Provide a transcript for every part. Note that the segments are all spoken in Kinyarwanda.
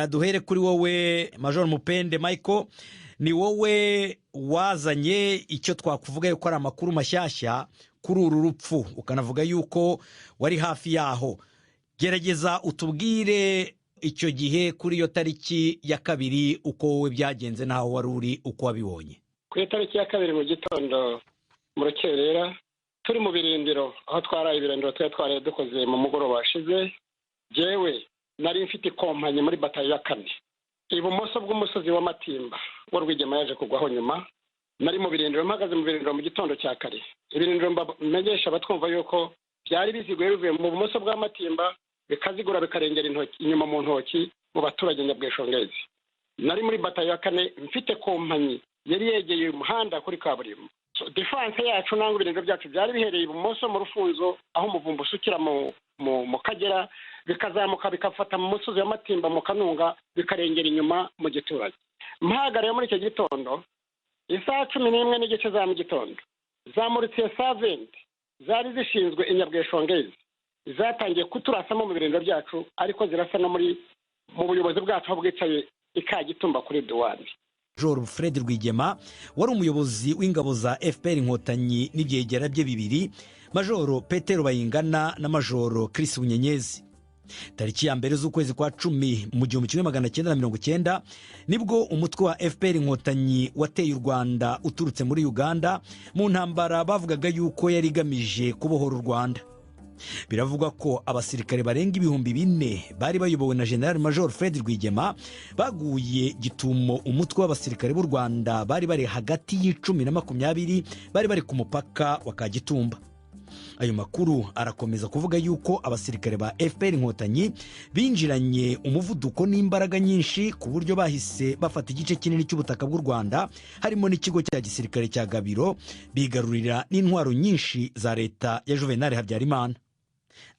Duhere kuri wowe, Major Mupende Michael. Ni wowe wazanye icyo twakuvuga yuko ari amakuru mashyashya kuri uru rupfu, ukanavuga yuko wari hafi yaho. Gerageza utubwire icyo gihe, kuri iyo tariki ya 2, uko wowe byagenze n'aho wari uri, uko wabibonye. Ku itariki ya 2 mu gitondo, mu rukerera, turi mu birindiro aho twaraye, ibirindiro tuba twaraye dukoze mu mugoroba washize, jyewe nari mfite ikompanyi muri batayo ya 4 ibumoso bw'umusozi wa Matimba wo Rwigema yaje kugwaho nyuma. Nari mu birindiro, mpagaze mu birindiro mu gitondo cya kare. Ibirindiro, menyesha abatwumva yuko byari biziguye bivuye mu bumoso bwa Matimba, bikazigura, bikarengera intoki inyuma mu ntoki mu baturage Nyabweshongezi. Nari muri batayo ya 4, mfite kompanyi yari yegeye umuhanda kuri kaburimbo. Défense yacu nangwa ibirindiro byacu byari bihereye ibumoso mu rufunzo, aho umuvumba usukira mu Kagera, bikazamuka bikafata mu musozi wa Matimba mu Kanunga, bikarengera inyuma mu giturage. Mpagarariye muri icyo gitondo, isaha 11:30 za mu gitondo, za mortier cent vingt zari zishinzwe inyabweshongezi zatangiye kuturasamo mu birindiro byacu, ariko zirasa no mu buyobozi bwacu aho bwicaye i Kagitumba kuri duwani. Major Fred Rwigema wari umuyobozi w'ingabo za FPR Inkotanyi n'ibyegera bye bibiri, Majoro Petero Bayingana na Majoro Chris Bunyenyezi. Tariki ya 1 z'ukwezi kwa 10 mu 1990 nibwo umutwe wa FPR Inkotanyi wateye u Rwanda uturutse muri Uganda, mu ntambara bavugaga yuko yari igamije kubohora u Rwanda. Biravugwa ko abasirikare barenga 4000 bari bayobowe na General Major Fred Rwigema baguye gitumo umutwe w'abasirikare b'u Rwanda bari bari hagati y'10 na 20, bari bari ku mupaka wa Kagitumba. Ayo makuru arakomeza kuvuga yuko abasirikare ba FPR Inkotanyi binjiranye umuvuduko n'imbaraga nyinshi, ku buryo bahise bafata igice kinini cy'ubutaka bw'u Rwanda, harimo n'ikigo cya gisirikare cya Gabiro, bigarurira n'intwaro nyinshi za leta ya Juvenal Habyarimana.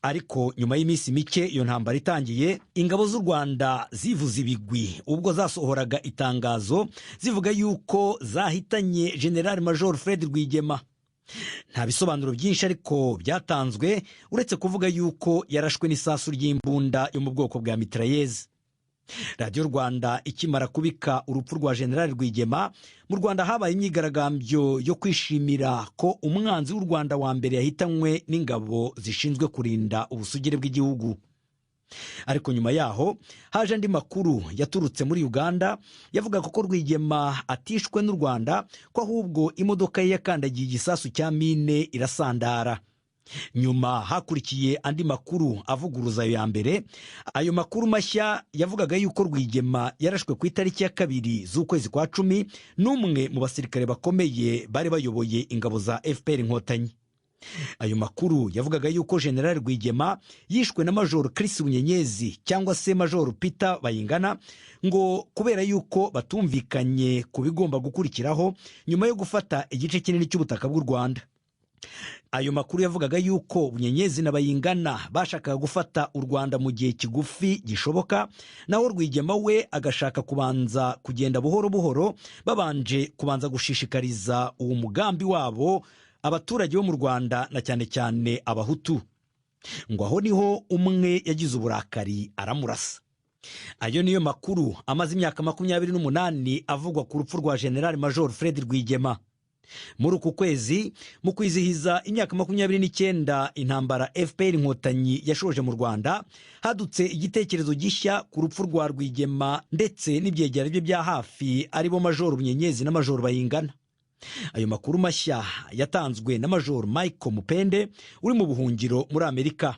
Ariko nyuma y'iminsi mike iyo ntambara itangiye, ingabo z'u Rwanda zivuze ibigwi ubwo zasohoraga itangazo zivuga yuko zahitanye General Major Fred Rwigema. Nta bisobanuro byinshi ariko byatanzwe, uretse kuvuga yuko yarashwe n'isasu ry'imbunda yo mu bwoko bwa mitrailleuse. Radiyo Rwanda ikimara kubika urupfu rwa General Rwigema, mu Rwanda habaye imyigaragambyo yo kwishimira ko umwanzi w'u Rwanda wa mbere yahitanywe n'ingabo zishinzwe kurinda ubusugire bw'igihugu. Ariko nyuma yaho haje andi makuru yaturutse muri Uganda, yavugaga ko Rwigema atishwe n'u Rwanda, ko ahubwo imodoka ye yakandagiye igisasu cya mine irasandara. Nyuma hakurikiye andi makuru avuguruza ayo ya mbere. Ayo makuru mashya yavugaga yuko Rwigema yarashwe ku itariki ya 2 z'ukwezi kwa 10 n'umwe mu basirikare bakomeye bari bayoboye ingabo za FPR Inkotanyi. Ayo makuru yavugaga yuko General Rwigema yishwe na Major Chris Bunyenyezi cyangwa se Major Peter Bayingana, ngo kubera yuko batumvikanye ku bigomba gukurikiraho nyuma yo gufata igice kinini cy'ubutaka bw'u Rwanda. Ayo makuru yavugaga yuko Bunyenyezi na Bayingana bashakaga gufata u Rwanda mu gihe kigufi gishoboka, naho Rwigema we agashaka kubanza kugenda buhoro buhoro, babanje kubanza gushishikariza uwo mugambi wabo abaturage bo mu Rwanda, na cyane cyane Abahutu. Ngo aho niho umwe yagize uburakari aramurasa. Ayo niyo makuru amaze imyaka 28 avugwa ku rupfu rwa General Major Fred Rwigema. Muri uku kwezi, mu kwizihiza imyaka 29 intambara FPR Inkotanyi yashoje mu Rwanda, hadutse igitekerezo gishya ku rupfu rwa Rwigema ndetse n'ibyegera bye bya hafi, aribo Major Bunyenyezi na Major Bayingana. Ayo makuru mashya yatanzwe na Major Michael Mupende uri mu buhungiro muri Amerika.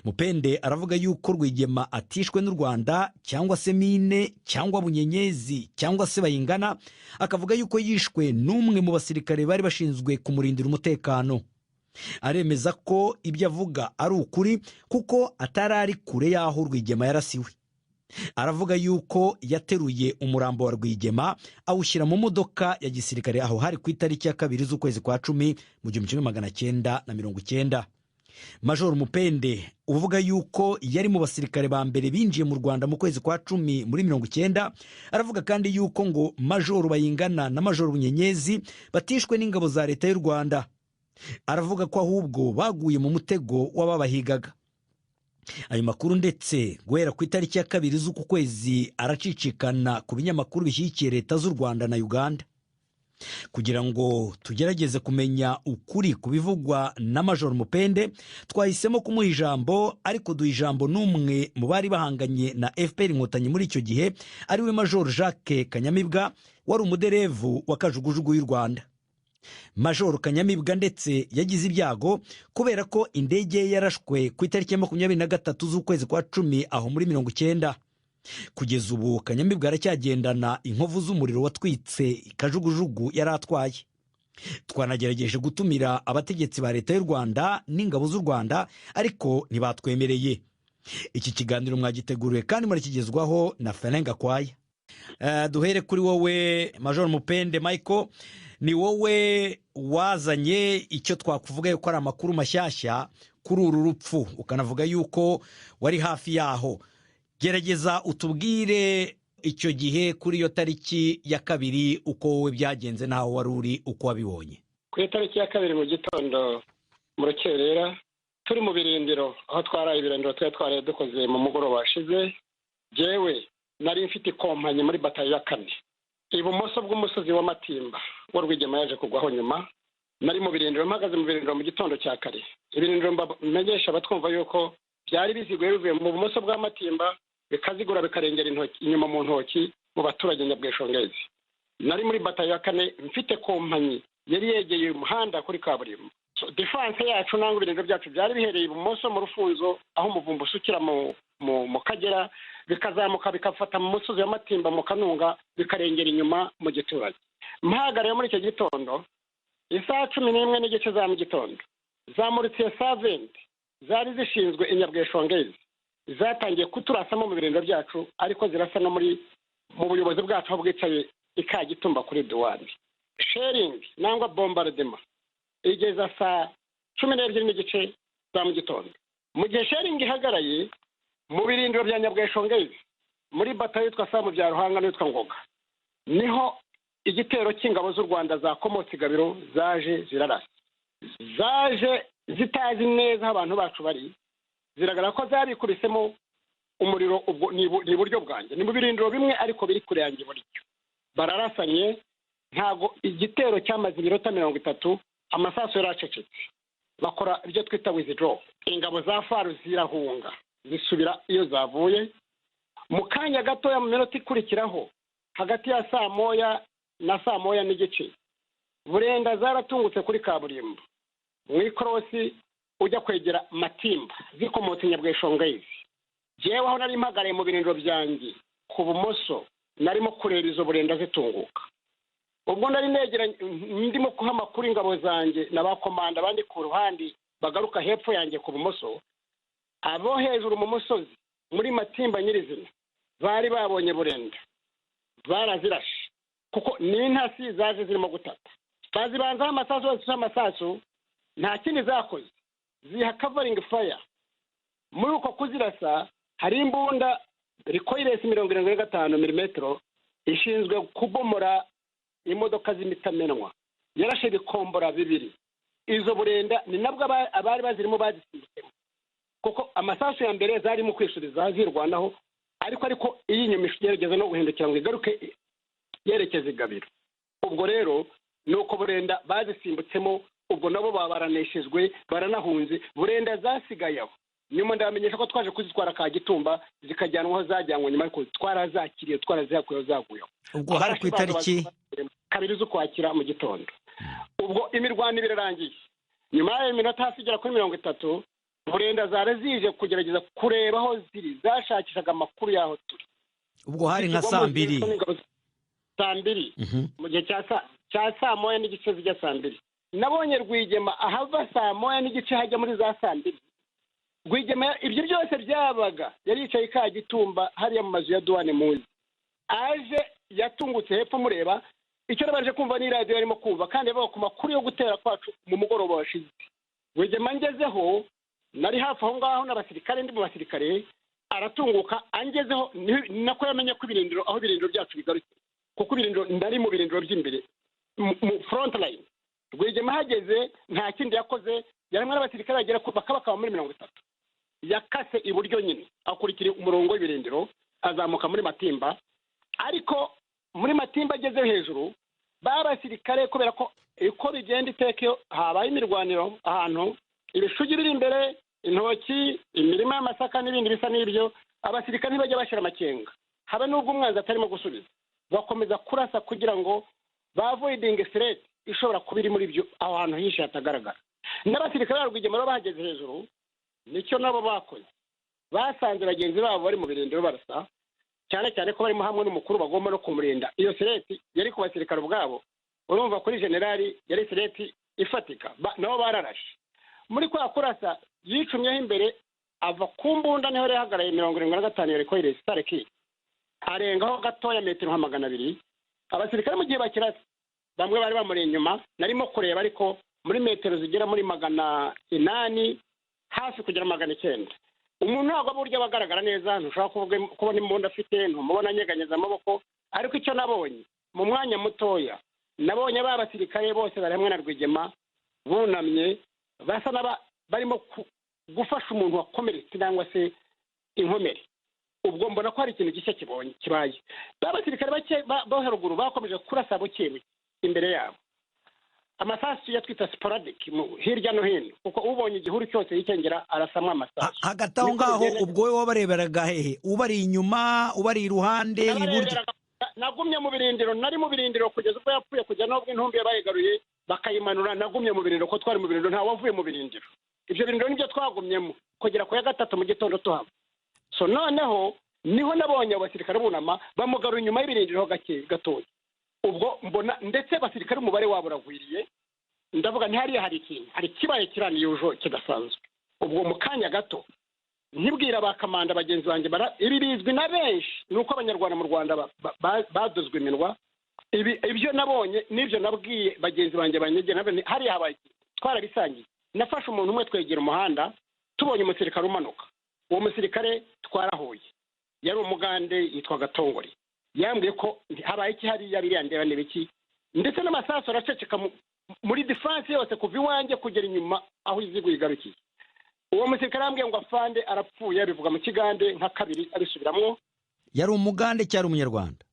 Mupende aravuga yuko Rwigema atishwe n'u Rwanda cyangwa se mine cyangwa Bunyenyezi cyangwa se Bayingana, akavuga yuko yishwe n'umwe mu basirikare bari bashinzwe kumurindira umutekano. Aremeza ko ibyo avuga ari ukuri, kuko atari ari kure y'aho Rwigema yarasiwe. Aravuga yuko yateruye umurambo wa Rwigema awushyira mu modoka ya gisirikare, aho hari ku itariki ya 2 z'ukwezi kwa 10 mu 1990. Major Mupende uvuga yuko yari mu basirikare ba mbere binjiye mu Rwanda mu kwezi kwa 10 muri 90, aravuga kandi yuko ngo Major Bayingana na Major Bunyenyezi batishwe n'ingabo za leta y'u Rwanda. Aravuga ko ahubwo baguye mu mutego w'ababahigaga. Ayo makuru ndetse guhera ku itariki ya 2 z'uku kwezi aracicikana ku binyamakuru bishyigikiye leta z'u Rwanda na Uganda. Kugira ngo tugerageze kumenya ukuri ku bivugwa na Major Mupende, twahisemo kumuha ijambo, ariko duha ijambo n'umwe mu bari bahanganye na FPR Inkotanyi muri icyo gihe, ariwe Major Jacques Kanyamibwa, wari umuderevu wa kajugujugu y'u Rwanda. Major Kanyamibwa ndetse yagize ibyago kubera ko indege ye yarashwe ku itariki ya 23 z'ukwezi kwa 10 aho muri 90. Kugeza ubu Kanyamibwa aracyagendana inkovu z'umuriro watwitse kajugujugu yari atwaye. Twanagerageje gutumira abategetsi ba leta y'u Rwanda n'ingabo z'u Rwanda, ariko ntibatwemereye. Iki kiganiro mwagiteguriwe kandi murakigezwaho na Ferenga Gakwaya. Duhere kuri wowe Major Mupende Michael, ni wowe wazanye icyo twakuvuga yuko ari amakuru mashyashya kuri uru rupfu, ukanavuga yuko wari hafi yaho. Gerageza utubwire icyo gihe kuri iyo tariki ya 2 uko wowe byagenze n'aho wari uri, uko wabibonye. Ku itariki ya 2 mu gitondo mu rukerera, turi mu birindiro aho twaraye ibirindiro twari twaraye dukoze mu mugoroba washize, jyewe nari mfite ikompanyi muri batayo ya 4 ibumoso bw'umusozi wa Matimba wa Rwigema yaje kugwaho nyuma. Nari mu birindiro, mpagaze mu birindiro mu gitondo cya kare. Ibirindiro menyesha abatwumva yuko byari biziguye bivuye mu bumoso bwa Matimba, bikazigura bikarengera intoki inyuma mu ntoki mu baturage Nyabweshongezi. Nari muri batayo ya 4 mfite kompanyi yari yegeye umuhanda kuri kaburimbo. So, defense yacu nangwa ibirindiro byacu byari bihereye ibumoso mu rufunzo aho umuvumba usukira mu Kagera, bikazamuka bikafata mu musozi wa Matimba mu Kanunga, bikarengera inyuma mu giturage. Mpahagariye muri icyo gitondo isaha 11:15 za mu gitondo, zamuritsiye saventi zari zishinzwe inyabweshongezi zatangiye kuturasamo mu birindiro byacu, ariko zirasa no muri mu buyobozi bwacu aho bwicaye ikagitumba kuri duwani. Sharing nangwa bombardement igeza saa 12:30 za mu gitondo. Mu gihe sharing ihagaraye mu birindiro bya Nyabweshongezi muri batayo yitwa Samu bya Ruhanga n'itwa Ngoga, niho igitero cy'ingabo z'u Rwanda zakomotse Gabiro zaje zirarasa. Zaje zitazi neza abantu bacu bari, ziragaragara ko zarikubisemo umuriro. Ubwo ni iburyo bwanjye, ni mu birindiro bimwe ariko biri kure yanjye iburyo. Bararasanye, ntago igitero cyamaze iminota 30, amasasu yaracecetse. Bakora ibyo twita withdraw. Ingabo za FAR zirahunga zisubira iyo zavuye. Mu kanya gatoya mu minota ikurikiraho hagati ya saa 1 na saa 1:15, burenda zaratungutse kuri kaburimbo mu ikorosi ujya kwegera Matimba zikomotse Nyabweshongezi. Jewe aho nari mpagaraye mu birindiro byanjye ku bumoso, narimo kureba izo burenda zitunguka. Ubwo nari negera ndimo kuha amakuru ingabo zanjye n'abakomanda bandi ku ruhande bagaruka hepfo yanjye ku bumoso, abo hejuru mu musozi muri Matimba nyirizina bari babonye burenda barazirashe, kuko n'intasi zaje zirimo gutata. Bazibanzaho amasasu, bazisha amasasu, nta kindi zakoze, ziha covering fire. Muri uko kuzirasa hari imbunda recoilless 75 mm ishinzwe kubomora imodoka z'imitamenwa, yarashe bikombora 2. Izo burenda ni nabwo abari bazirimo bazisimbukemo, kuko amasasu ya mbere zarimo kwishuriza zirwanaho, ariko iyi nyuma igerageza no guhindukira ngo igaruke yerekeza Gabiro. Ubwo rero nuko burenda bazisimbutsemo, ubwo nabo babaraneshejwe baranahunze. Burenda zasigaye aho nyuma ndamenyesha ko twaje kuzitwara Kagitumba, zikajyanwa aho zajyanwe nyuma, ariko twarazakiriye twarazihakuye zaguyeho. Ubwo hari ku itariki 2 z'ukwakira mu gitondo. Ubwo imirwano ibirarangiye. Nyuma y'iminota hafi igera kuri 30, burenda zari zije kugerageza kureba aho ziri, zashakishaga amakuru yaho turi. Ubwo hari nka saa 2. Saa 2 mu gihe cya saa 1:15 zijya saa 2. Nabonye Rwigema ahava saa 1:15 hajya muri za saa 2. Rwigema ibyo byose byabaga yari yicaye Kagitumba hariya mu mazu ya duwane muzi. Aje yatungutse hepfo mureba, icyo nabaje kumva ni radio yarimo kumva, kandi yabaga ku makuru yo gutera kwacu mu mugoroba washize. Rwigema ngezeho, nari hafi aho ngaho n'abasirikare, ndi mu basirikare, aratunguka angezeho, nako yamenye ko ibirindiro aho ibirindiro byacu bigarutse, kuko ibirindiro ndari mu birindiro by'imbere mu front line. Rwigema hageze nta kindi yakoze, yarimwe n'abasirikare bagera bakabakaba muri 30. Yakase iburyo nyine, akurikira umurongo w'ibirindiro, azamuka muri Matimba. Ariko muri Matimba ageze hejuru, ba basirikare, kubera ko uko bigenda iteka iyo habaye imirwaniro ahantu, ibishugi biri imbere, intoki, imirima y'amasaka n'ibindi bisa n'ibyo, abasirikare ntibajya bashyira amakenga, habe n'ubwo umwanzi atarimo gusubiza, bakomeza kurasa kugira ngo bavoidinge threat ishobora kuba iri muri ibyo aho hantu henshi hatagaragara. N'abasirikare ba Rwigema baba bahageze hejuru, nicyo nabo bakoze. Basanze bagenzi babo bari mu birindiro barasa, cyane cyane ko barimo hamwe n'umukuru, bagomba no kumurinda. Iyo threat yari ku basirikare ubwabo, urumva kuri generali yari threat ifatika. Nabo bararashe. Muri kwa kurasa yicumyeho imbere, ava ku mbunda niho yari yahagaraye, 75 ya recoil Starkey, arengaho gatoya metero nka 200. Abasirikare mu gihe bakirasa, bamwe bari bamuri inyuma, narimo kureba, ariko muri metero zigera muri 800, hafi kugera 900, umuntu ntabwo buryo aba agaragara neza, ntushobora kubona imbunda afite, ntumubona anyeganyeza amaboko. Ariko icyo nabonye mu mwanya mutoya, nabonye ba basirikare bose bari hamwe na Rwigema bunamye, basa n'aba barimo gufasha umuntu wakomeretse cyangwa se inkomere. Ubwo mbona ko hari ikintu gishya kibonye kibaye. Ba basirikare bake bo haruguru bakomeje kurasa buke buke imbere yabo, amasasu yatwita sporadic hirya no hino, kuko ubonye igihuru cyose yikengera arasamwa amasasu. Hagati aho ngaho, ubwo wowe wabareberaga hehe? Ubari inyuma, ubari iruhande, iburyo? Nagumye mu birindiro, nari mu birindiro kugeza ubwo yapfuye, kugeza n'ubwo intumbi bayigaruye bakayimanura. Nagumye mu birindiro, ko twari mu birindiro, nta wavuye mu birindiro. Ibyo birindiro nibyo twagumyemo kugera ku ya gatatu mu gitondo tuhava. So noneho niho nabonye abo basirikare bunama, bamugarura inyuma y'ibirindiro gake gatoya. Ubwo mbona ndetse abasirikare umubare wabo uragwiriye, ndavuga nti hariya hari ikintu, hari ikibaye kiraniye kidasanzwe. Ubwo mu kanya gato ntibwira ba kamanda bagenzi banjye, ibi bizwi na benshi, ni uko Abanyarwanda mu Rwanda badozwe iminwa. Ibi ibyo nabonye n'ibyo nabwiye bagenzi banjye banyegera, hariya habaye, twarabisangiye. Nafashe umuntu umwe twegera umuhanda, tubonye umusirikare umanuka. Uwo musirikare twarahuye, yari umugande yitwa Gatongore. Yambwiye ko habaye iki hariya, biriya ndeba n'ibiki, ndetse n'amasasu araceceka muri defense yose kuva iwanjye kugera inyuma aho izigu igarukiye. Uwo musirikare yambwiye ngo afande arapfuye, abivuga mu kigande nka kabiri abisubiramwo. Yari umugande cyari umunyarwanda?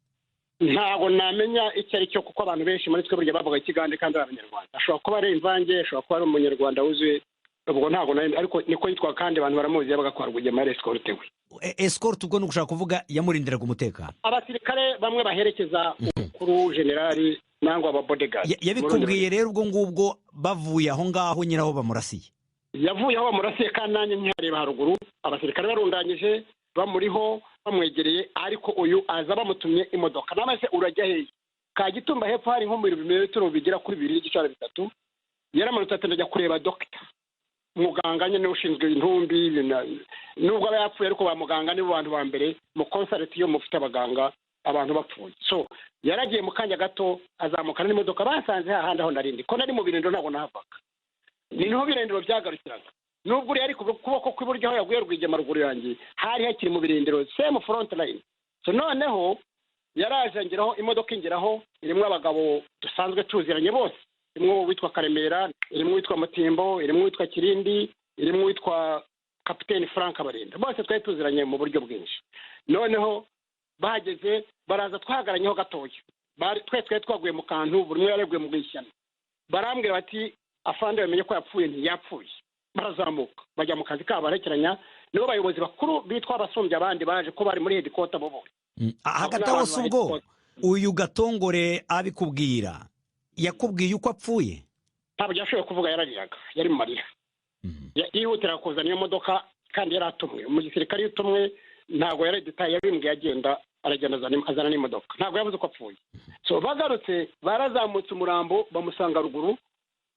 Ntabwo namenya icyo ari cyo, kuko abantu benshi muri twe burya bavuga ikigande kandi ari abanyarwanda. Ashobora kuba ari imvange, ashobora kuba ari umunyarwanda wuzuye, ubwo ntabwo, ariko niko yitwa kandi abantu baramuzi, yabaga kwa Rwigema, yari escort we. Escort ubwo ni ugushaka kuvuga yamurindiraga umutekano? Abasirikare bamwe baherekeza umukuru generali nangwa aba bodyguard. Yabikubwiye rero ubwo ngubwo bavuye aho ngaho nyiraho bamurasiye? Yavuye aho bamurasiye, kandi nanjye nkihareba haruguru, abasirikare barundanyije, bamuriho, bamwegereye. Ariko uyu aza bamutumye imodoka. Namase urajya hehe? Kagitumba hepfo hari nko mu birometero bigera kuri 2.5 3, yaramanutse ati ndajya kureba doctor, muganga nyine ushinzwe intumbi. Nubwo aba yapfuye, ariko ba muganga nibo bantu ba mbere mu consult iyo mufite abaganga abantu bapfuye. So yaragiye, mu kanya gato azamukana n'imodoka, basanze hahandi aho narindi, ko nari mu birindiro, ntabwo nahavaga, ni niho birindiro byagarukiraga. Nubwo uri ari ku kuboko kw'iburyo aho yaguye Rwigema, ruguru yanjye hari hakiri mu birindiro, same front line. So noneho yaraje angeraho, imodoka ingeraho irimo abagabo dusanzwe tuziranye bose, irimo uwitwa Karemera, irimo uwitwa Mutimbo, irimo uwitwa Kirindi, irimo uwitwa Kapiteni Frank Barinda. Bose twari tuziranye mu buryo bwinshi. Noneho bahageze baraza, twahagaranyeho gatoya, twe twari twaguye mu kantu, buri umwe yareguye mu ishyano. Barambwira bati afande bamenye ko yapfuye, ntiyapfuye. Barazamuka bajya mu kazi kabo, barekeranya nibo bayobozi bakuru bitwa abasumbya abandi baje ko bari muri headquarter bo bose. Hagati aho si ubwo uyu Gatongore abikubwira, yakubwiye uko apfuye? Ntabwo yashoboye kuvuga, yarariraga, yari mu marira. Yihutira kuzana iyo modoka kandi yari atumwe mu gisirikare. Iyo utumwe ntabwo yari detaye, yabimbwiye agenda, aragenda azana n'imodoka, ntabwo yavuze uko apfuye. So bagarutse barazamutse umurambo bamusanga ruguru.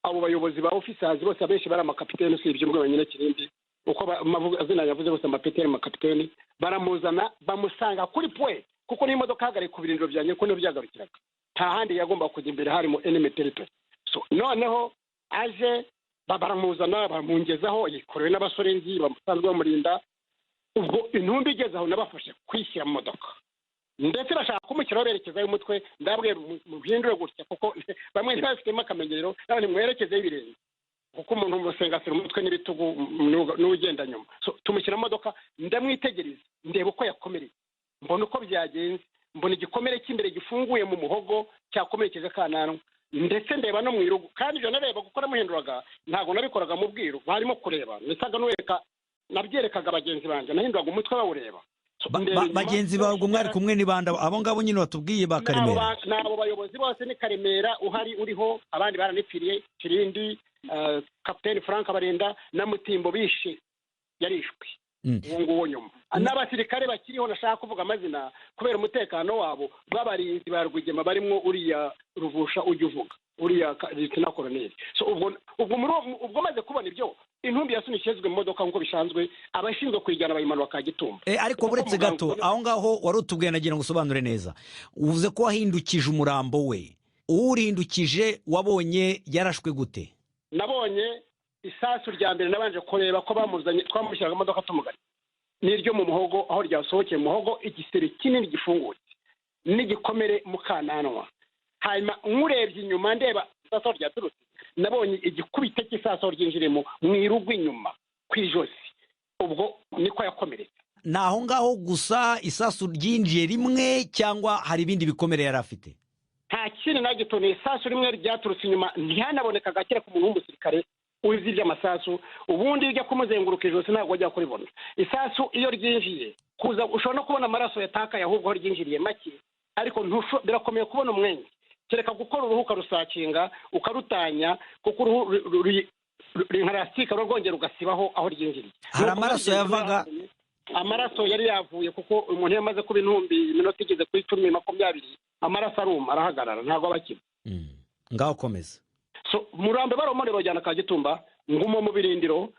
Abo bayobozi ba officers bose, abenshi bari amakapiteni, usibye umwe wenyine Kirindi, uko amazina yavuze bose amapeteri, amakapiteni. Baramuzana bamusanga kuri pwe, kuko n'imodoka ihagarariye ku birindiro byanjye, kuko niho byagarukiraga, nta handi yagomba kujya imbere, harimo enemy territory. So noneho aje baramuzana, bamungezaho, yikorewe n'abasore nzi bamusanzwe bamurinda. Ubwo intumbi igeze aho, nabafashe kwishyira mu modoka, ndetse bashaka kumushyiraho berekezayo umutwe. Ndabwiye muhindure gutya, kuko bamwe ntibabifitemo akamenyero, none mwerekezeho ibirenge. Kuko umuntu umusengasira umutwe n'ibitugu n'ugenda nyuma. So, tumushyira mu modoka, ndamwitegereza, ndeba uko yakomereye, mbona uko byagenze, mbona igikomere cy'imbere gifunguye mu muhogo cyakomerekeje akananwa, ndetse ndeba no mu irugu. Kandi ibyo nareba kuko namuhinduraga, ntabwo nabikoraga mu bwiru, barimo kureba, nisaga n'uwereka, nabyerekaga bagenzi banjye, nahinduraga umutwe bawureba. Bagenzi bawe ubwo mwari kumwe ni bande? Abo ngabo nyine watubwiye ba Karemera? Ni abo bayobozi bose, ni Karemera uhari uriho, abandi baranipfiriye, Kirindi, Kapiteni Frank Barinda na Mutimbo bishe, yarishwe uwo nguwo nyuma. N'abasirikare bakiriho nashaka kuvuga amazina kubera umutekano wabo, b'abarinzi ba Rwigema barimo uriya Ruvusha ujya uvuga, uriya Lieutenant Colonel. So ubwo maze kubona ibyo, intumbi yasunikijwe mu modoka nk'uko bisanzwe, abashinzwe kuyijyana bayimanura Kagitumba. Ariko buretse gato aho ngaho wari utubwiye, nagira ngo usobanure neza. Uvuze ko wahindukije umurambo we, uwurindukije wabonye yarashwe gute? Nabonye isasu rya mbere nabanje kureba ko bamuzanye, twamushyiraga imodoka tumugana, n'iryo mu muhogo, aho ryasohokeye mu muhogo, igisebe kinini gifungutse n'igikomere mu kananwa. Hanyuma nkurebye inyuma ndeba isasu ryaturutse, nabonye igikubite cy'isasu ryinjiremo mu irugu inyuma ku ijosi, ubwo niko yakomeretse. Ni aho ngaho gusa isasu ryinjiye rimwe cyangwa hari ibindi bikomere yari afite? Nta kindi na gito, ni isasu rimwe ryaturutse inyuma, ntihanaboneka kereka umuntu w'umusirikare uzi iby'amasasu. Ubundi ujya kumuzenguruka ijosi ntabwo wajya kuribona. Isasu iyo ryinjiye kuza ushobora no kubona amaraso yatakaye ahubwo aho ryinjiriye make, ariko birakomeye kubona umwenge, kereka gukora uruhu ukarusakinga ukarutanya, kuko uruhu ruri nka lasitike rwongera ugasibaho aho ryinjiriye. Hari amaraso yavaga? Amaraso yari yavuye, kuko umuntu iyo amaze kuba intumbi iminota igeze kuri 10, 20, amaraso aruma arahagarara, ntabwo aba akiri. Ngaho komeza. So murambo baromore bajyana Kagitumba, ngumo mu birindiro,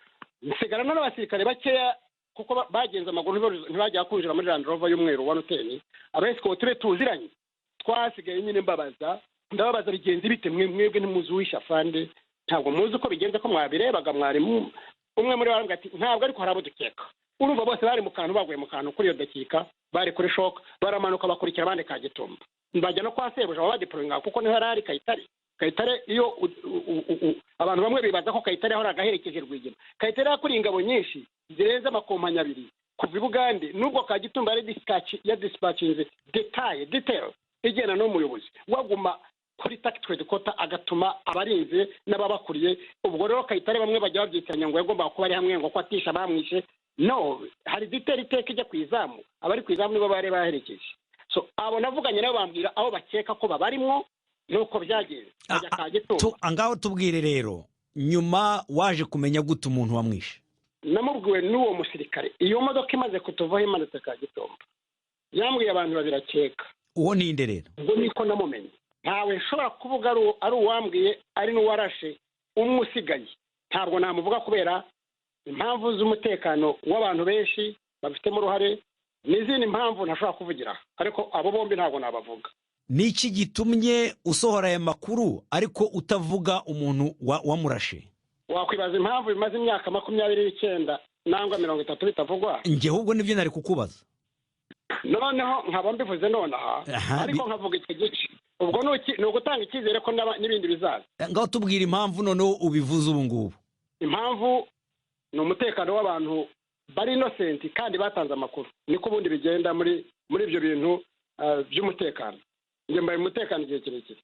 nsigarana n'abasirikare bakeya kuko bagenze amaguru, ntibajya kwinjira muri Land Rover y'umweru wa Noteni. Abesikoti tuziranye twasigaye nyine, mbabaza, ndababaza bigenze bite mwe mwebwe ntimuzi afande, ntabwo muzi uko bigenze ko mwabirebaga? Mwari umwe muri barambwira ati ntabwo, ariko hari abo dukeka. Urumva bose bari mu kantu, baguye mu kantu kuri iyo dakika, bari kuri shock, baramanuka bakurikira abandi Kagitumba, bajya no kwa sebuja babadeployinga kuko niho yari ari Kayitare. Kayitare iyo abantu bamwe bibaza ko Kayitare ahora agaherekeje Rwigema, Kayitare yakuriye ingabo nyinshi zirenze amakompanyi abiri kuva i Bugande, nubwo Kagitumba yari dispatch ya dispatchinze detail igena n'umuyobozi waguma kuri tactical headquarter agatuma abarinze n'ababakuriye. Ubwo rero Kayitare bamwe bajya babyitiranya ngo yagombaga kuba ari hamwe, ngo ko atisha bamwishe. No, hari detail iteka ijya ku izamu, abari ku izamu nibo bari baherekeje. So abo navuganye nabo bambwira aho bakeka ko babarimwo nuko byagenze bajya Kagitumba. Ngaho tubwire rero, nyuma waje kumenya gute umuntu wamwishe? Namubwiwe n'uwo musirikare iyo modoka imaze kutuvaho imanutse Kagitumba, yambwiye abantu babiri akeka. Uwo ninde rero? Ubwo niko namumenye, ntawe nshobora kuvuga ari uwambwiye ari n'uwarashe umwe usigaye, ntabwo namuvuga kubera impamvu z'umutekano w'abantu benshi babifitemo uruhare n'izindi mpamvu ntashobora kuvugira, ariko abo bombi ntabwo nabavuga. Niki gitumye usohora aya makuru ariko utavuga umuntu wamurashe? Wakwibaza impamvu bimaze imyaka 29 nangwa 30 bitavugwa. Njye ahubwo nibyo nari kukubaza. Noneho nkaba mbivuze nonaha, ariko nkavuga icyo gice, ubwo ni ugutanga icyizere ko n'ibindi bizaza. Ngaho tubwira impamvu noneho ubivuze ubu ngubu. Impamvu ni umutekano w'abantu bari innocent kandi batanze amakuru, niko ubundi bigenda muri ibyo bintu by'umutekano. Njye mbaye umutekano igihe kirekire.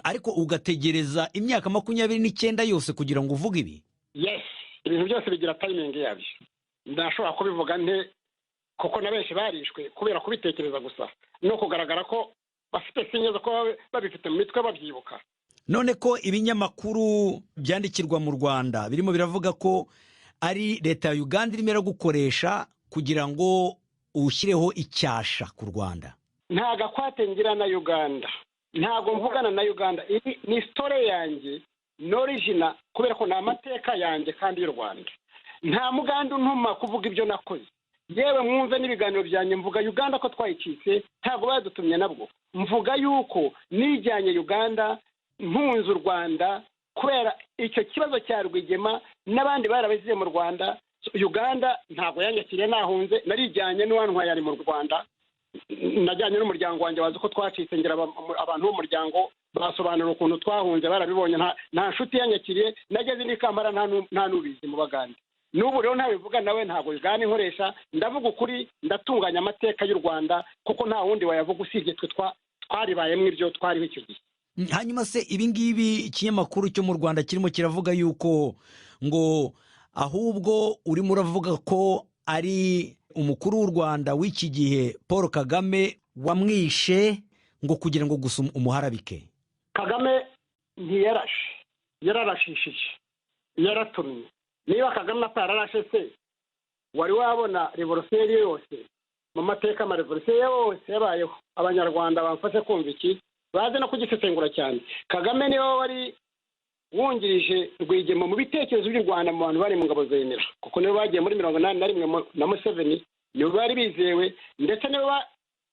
Ariko ugategereza imyaka 29 yose kugira ngo uvuge ibi? Yes, ibintu byose bigira timing yabyo. Ndashobora kubivuga nte kuko na benshi barishwe kubera kubitekereza gusa no kugaragara ko bafite sinye zo kuba babifite mu mitwe babyibuka. None ko ibinyamakuru byandikirwa mu Rwanda birimo biravuga ko ari leta ya Uganda irimo gukoresha kugira ngo ushyireho icyasha ku Rwanda. Nta gakwate ngira na Uganda, ntabwo mvugana na Uganda, iyi ni story yanjye n'origina kubera ko ni amateka yanjye kandi y'u Rwanda. Nta muganda untuma kuvuga ibyo nakoze. Yewe mwumve n'ibiganiro byanjye mvuga Uganda ko twayicitse, ntabwo badutumye nabwo. Mvuga yuko nijyanye Uganda mpunze u Rwanda kubera icyo kibazo cya Rwigema n'abandi barabiziye mu Rwanda. Uganda ntabwo yanyakiriye nahunze, narijyanye n'uwantwaye ari mu Rwanda, najyanye n'umuryango wanjye wazi ko twacitse, ngira abantu b'umuryango Basobanura ukuntu twahunze, barabibonye. Nta nshuti yanyakiriye. Nageze n'i Kampala nta n'ubizi mu Bagande. N'ubu rero ntabivuga nawe, ntabwo bigana inkoresha. Ndavuga ukuri, ndatunganya amateka y'u Rwanda, kuko nta wundi wayavuga usibye twe twaribayemo ibyo twariho icyo gihe. Hanyuma se ibi ngibi ikinyamakuru cyo mu Rwanda kirimo kiravuga yuko ngo ahubwo urimo uravuga ko ari umukuru w'u Rwanda w'iki gihe, Paul Kagame, wamwishe ngo kugira ngo gusa umuharabike. Kagame ntiyarashe, yararashishije, yaratumye. Niba Kagame atararashe se, wari wabona revolution yose mu mateka? Amarevolution yose yabayeho, Abanyarwanda bamfashe kumva iki, baze no kugisesengura cyane. Kagame niwe wari wungirije Rwigema mu bitekerezo by'u Rwanda, mu bantu bari mu ngabo zemera, kuko nibo bagiye muri 81 na Museveni, nibo bari bizewe, ndetse nibo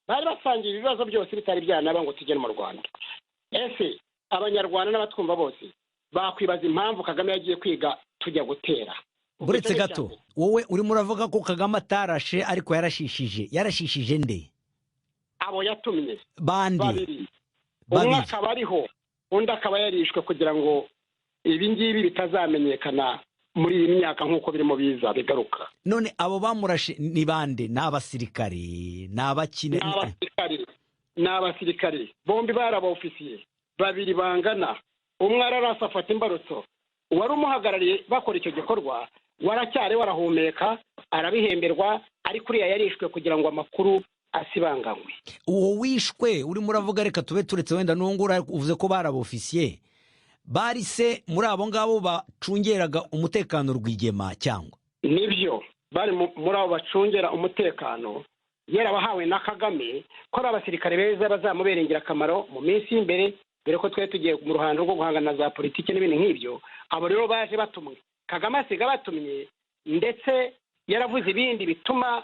bari basangiye ibibazo byose bitari byanaba ngo tugere mu Rwanda. Ese Abanyarwanda n'abatwumva bose bakwibaza impamvu Kagame yagiye kwiga tujya gutera? Uretse gato, wowe urimo uravuga ko Kagame atarashe ariko yarashishije. Yarashishije nde? Abo yatumye. Bande? Babiri. Umwe akaba ariho, undi akaba yarishwe kugira ngo ibi ngibi bitazamenyekana muri iyi myaka nk'uko birimo biza bigaruka. None abo bamurashe ni bande? Ni abasirikare? Ni abakine? Ni abasirikare, ni abasirikare bombi. Bari abofisiye babiri bangana. Umwe ararasa, afata imbarutso. Uwari umuhagarariye bakora icyo gikorwa waracyari warahumeka, arabihemberwa, ariko uriya yarishwe kugira ngo amakuru asibanganywe. Uwo wishwe urimo uravuga, reka tube turetse wenda n'uwo uvuze ko bari abofisiye, bari se muri abo ngabo bacungeraga umutekano Rwigema cyangwa? Nibyo, bari muri abo bacungera umutekano, yarabahawe na Kagame ko ari abasirikare beza bazamubera ingirakamaro mu minsi y'imbere, dore ko twari tugiye mu ruhando rwo guhangana na za politiki n'ibintu nk'ibyo. Abo rero baje batumwe, Kagame asiga batumye, ndetse yaravuze ibindi bituma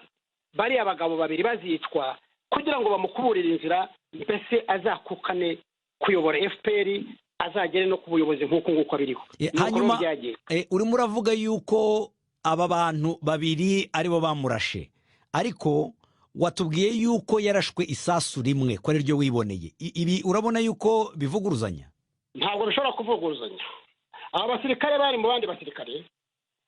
bariya bagabo babiri bazicwa kugira ngo bamukuburire inzira, mbese azakukane kuyobora FPR, azagere no ku buyobozi nk'uko nguko abiriho. Hanyuma urimo uravuga yuko aba bantu babiri aribo bamurashe, ariko watubwiye yuko yarashwe isasu rimwe, ko ariryo wiboneye. Ibi urabona yuko bivuguruzanya? Ntabwo bishobora kuvuguruzanya. Aba basirikare bari mu bandi basirikare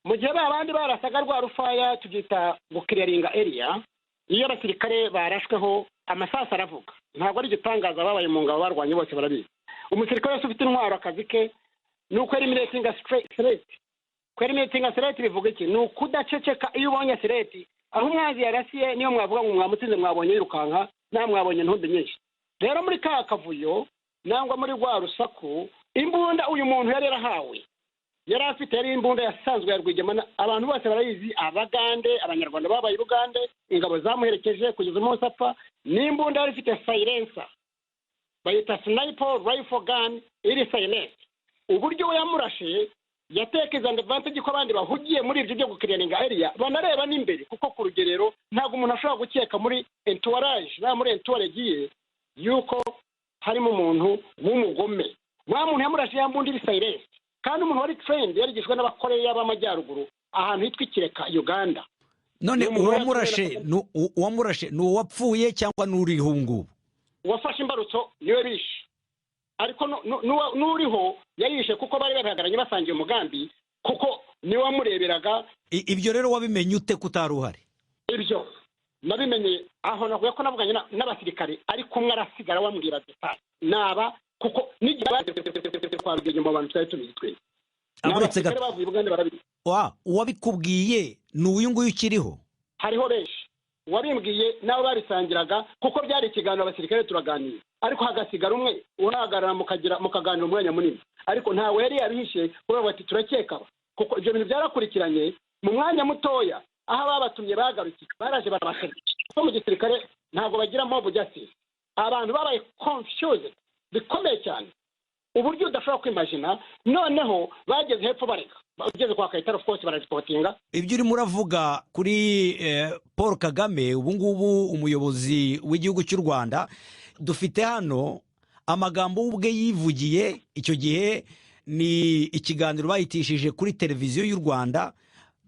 mu gihe ba bandi barasaga rwa rufaya, tubyita guclearinga area. Iyo abasirikare barashweho, amasasu aravuga. Ntabwo ari igitangaza, babaye mu ngabo, barwanye bose barabizi. Umusirikare wese ufite intwaro, akazi ke ni uko eliminatinga threat. Eliminatinga threat bivuga iki? Ni ukudaceceka iyo ubonye threat aho umwanzi yarasiye. Niyo mwavuga ngo mwamutsinze, mwabonye yirukanka, nta mwabonye intumbi nyinshi. Rero muri ka kavuyo nangwa muri rwa rusaku, imbunda uyu muntu yari yarahawe, yari afite, yari imbunda yasanzwe ya Rwigema. Abantu bose barayizi, Abagande, Abanyarwanda babaye i Bugande, ingabo zamuherekeje kugeza umunsi apfa. N'imbunda yari ifite silencer, bayita sniper rifle gun, iri silent. Uburyo we yamurashe, yatekeza advantage ko abandi bahugiye muri ibyo byo guclearinga area, banareba n'imbere, kuko ku rugerero ntabwo umuntu ashobora gukeka muri entourage na muri entourage ye yuko harimo umuntu w'umugome. Wa muntu yamurashe ya mbunda iri silent, kandi umuntu wari trained, yarigishwe n'Abakoreya b'Amajyaruguru ahantu hitwa Ikireka, Uganda. None uwamurashe ni uwapfuye cyangwa n'uriho ngubu? Uwafashe imbarutso niwe bishe, ariko n'uriho yarishe, kuko bari babihagaranye, basangiye umugambi, kuko niwe wamureberaga. Ibyo rero wabimenye ute ko utari uhari? Ibyo nabimenye aho navuye ko navuganye n'abasirikare, ariko umwe arasigara wambwira détails naba, kuko n'igihe kwa Rwigema mu bantu twari tubizi twese. Uretse gato, bavuye Bugande barabizi. Wa uwabikubwiye ni uyu nguyu ukiriho? Hariho benshi. Uwabimbwiye nabo babisangiraga, kuko byari ikiganiro, abasirikare turaganira, ariko hagasigara umwe uhagarara, mukagira mukaganira umwanya munini, ariko ntawe yari yabihishe kubera bati turakeka, kuko ibyo bintu byarakurikiranye mu mwanya mutoya. Aho ababatumye bagarukiye, baraje barabaseka, kuko mu gisirikare ntabwo bagira mob justice. Abantu babaye confused bikomeye cyane, uburyo udashobora kwimagina. Noneho bageze hepfo bareka, ugeze kwa Kayitare, of course barareportinga. Ibyo urimo uravuga kuri Paul Kagame ubu ngubu umuyobozi w'igihugu cy'u Rwanda, dufite hano amagambo ubwe yivugiye icyo gihe. Ni ikiganiro bahitishije kuri Televiziyo y'u Rwanda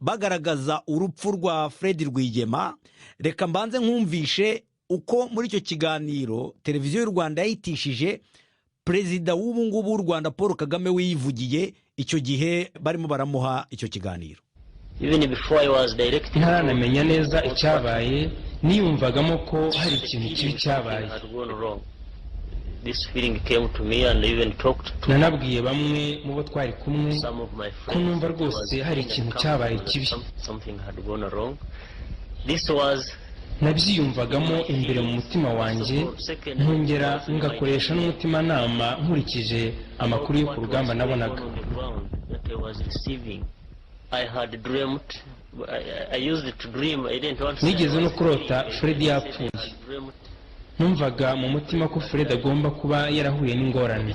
bagaragaza urupfu rwa Fred Rwigema. Reka mbanze nkumvishe uko muri icyo kiganiro Televiziyo y'u Rwanda yahitishije. Perezida w'ubu ngubu w'u Rwanda, Paul Kagame, wiyivugiye icyo gihe barimo baramuha icyo kiganiro. Ntaranamenya neza icyabaye, niyumvagamo ko hari ikintu kibi cyabaye. Nanabwiye bamwe mu bo twari kumwe ko numva rwose hari ikintu cyabaye kibi. Nabyiyumvagamo imbere mu mutima wanjye, nkongera ngakoresha n'umutimanama nkurikije amakuru yo ku rugamba nabonaga. Nigeze no kurota Fred yapfuye. Numvaga mu mutima ko Fred agomba kuba yarahuye n'ingorane.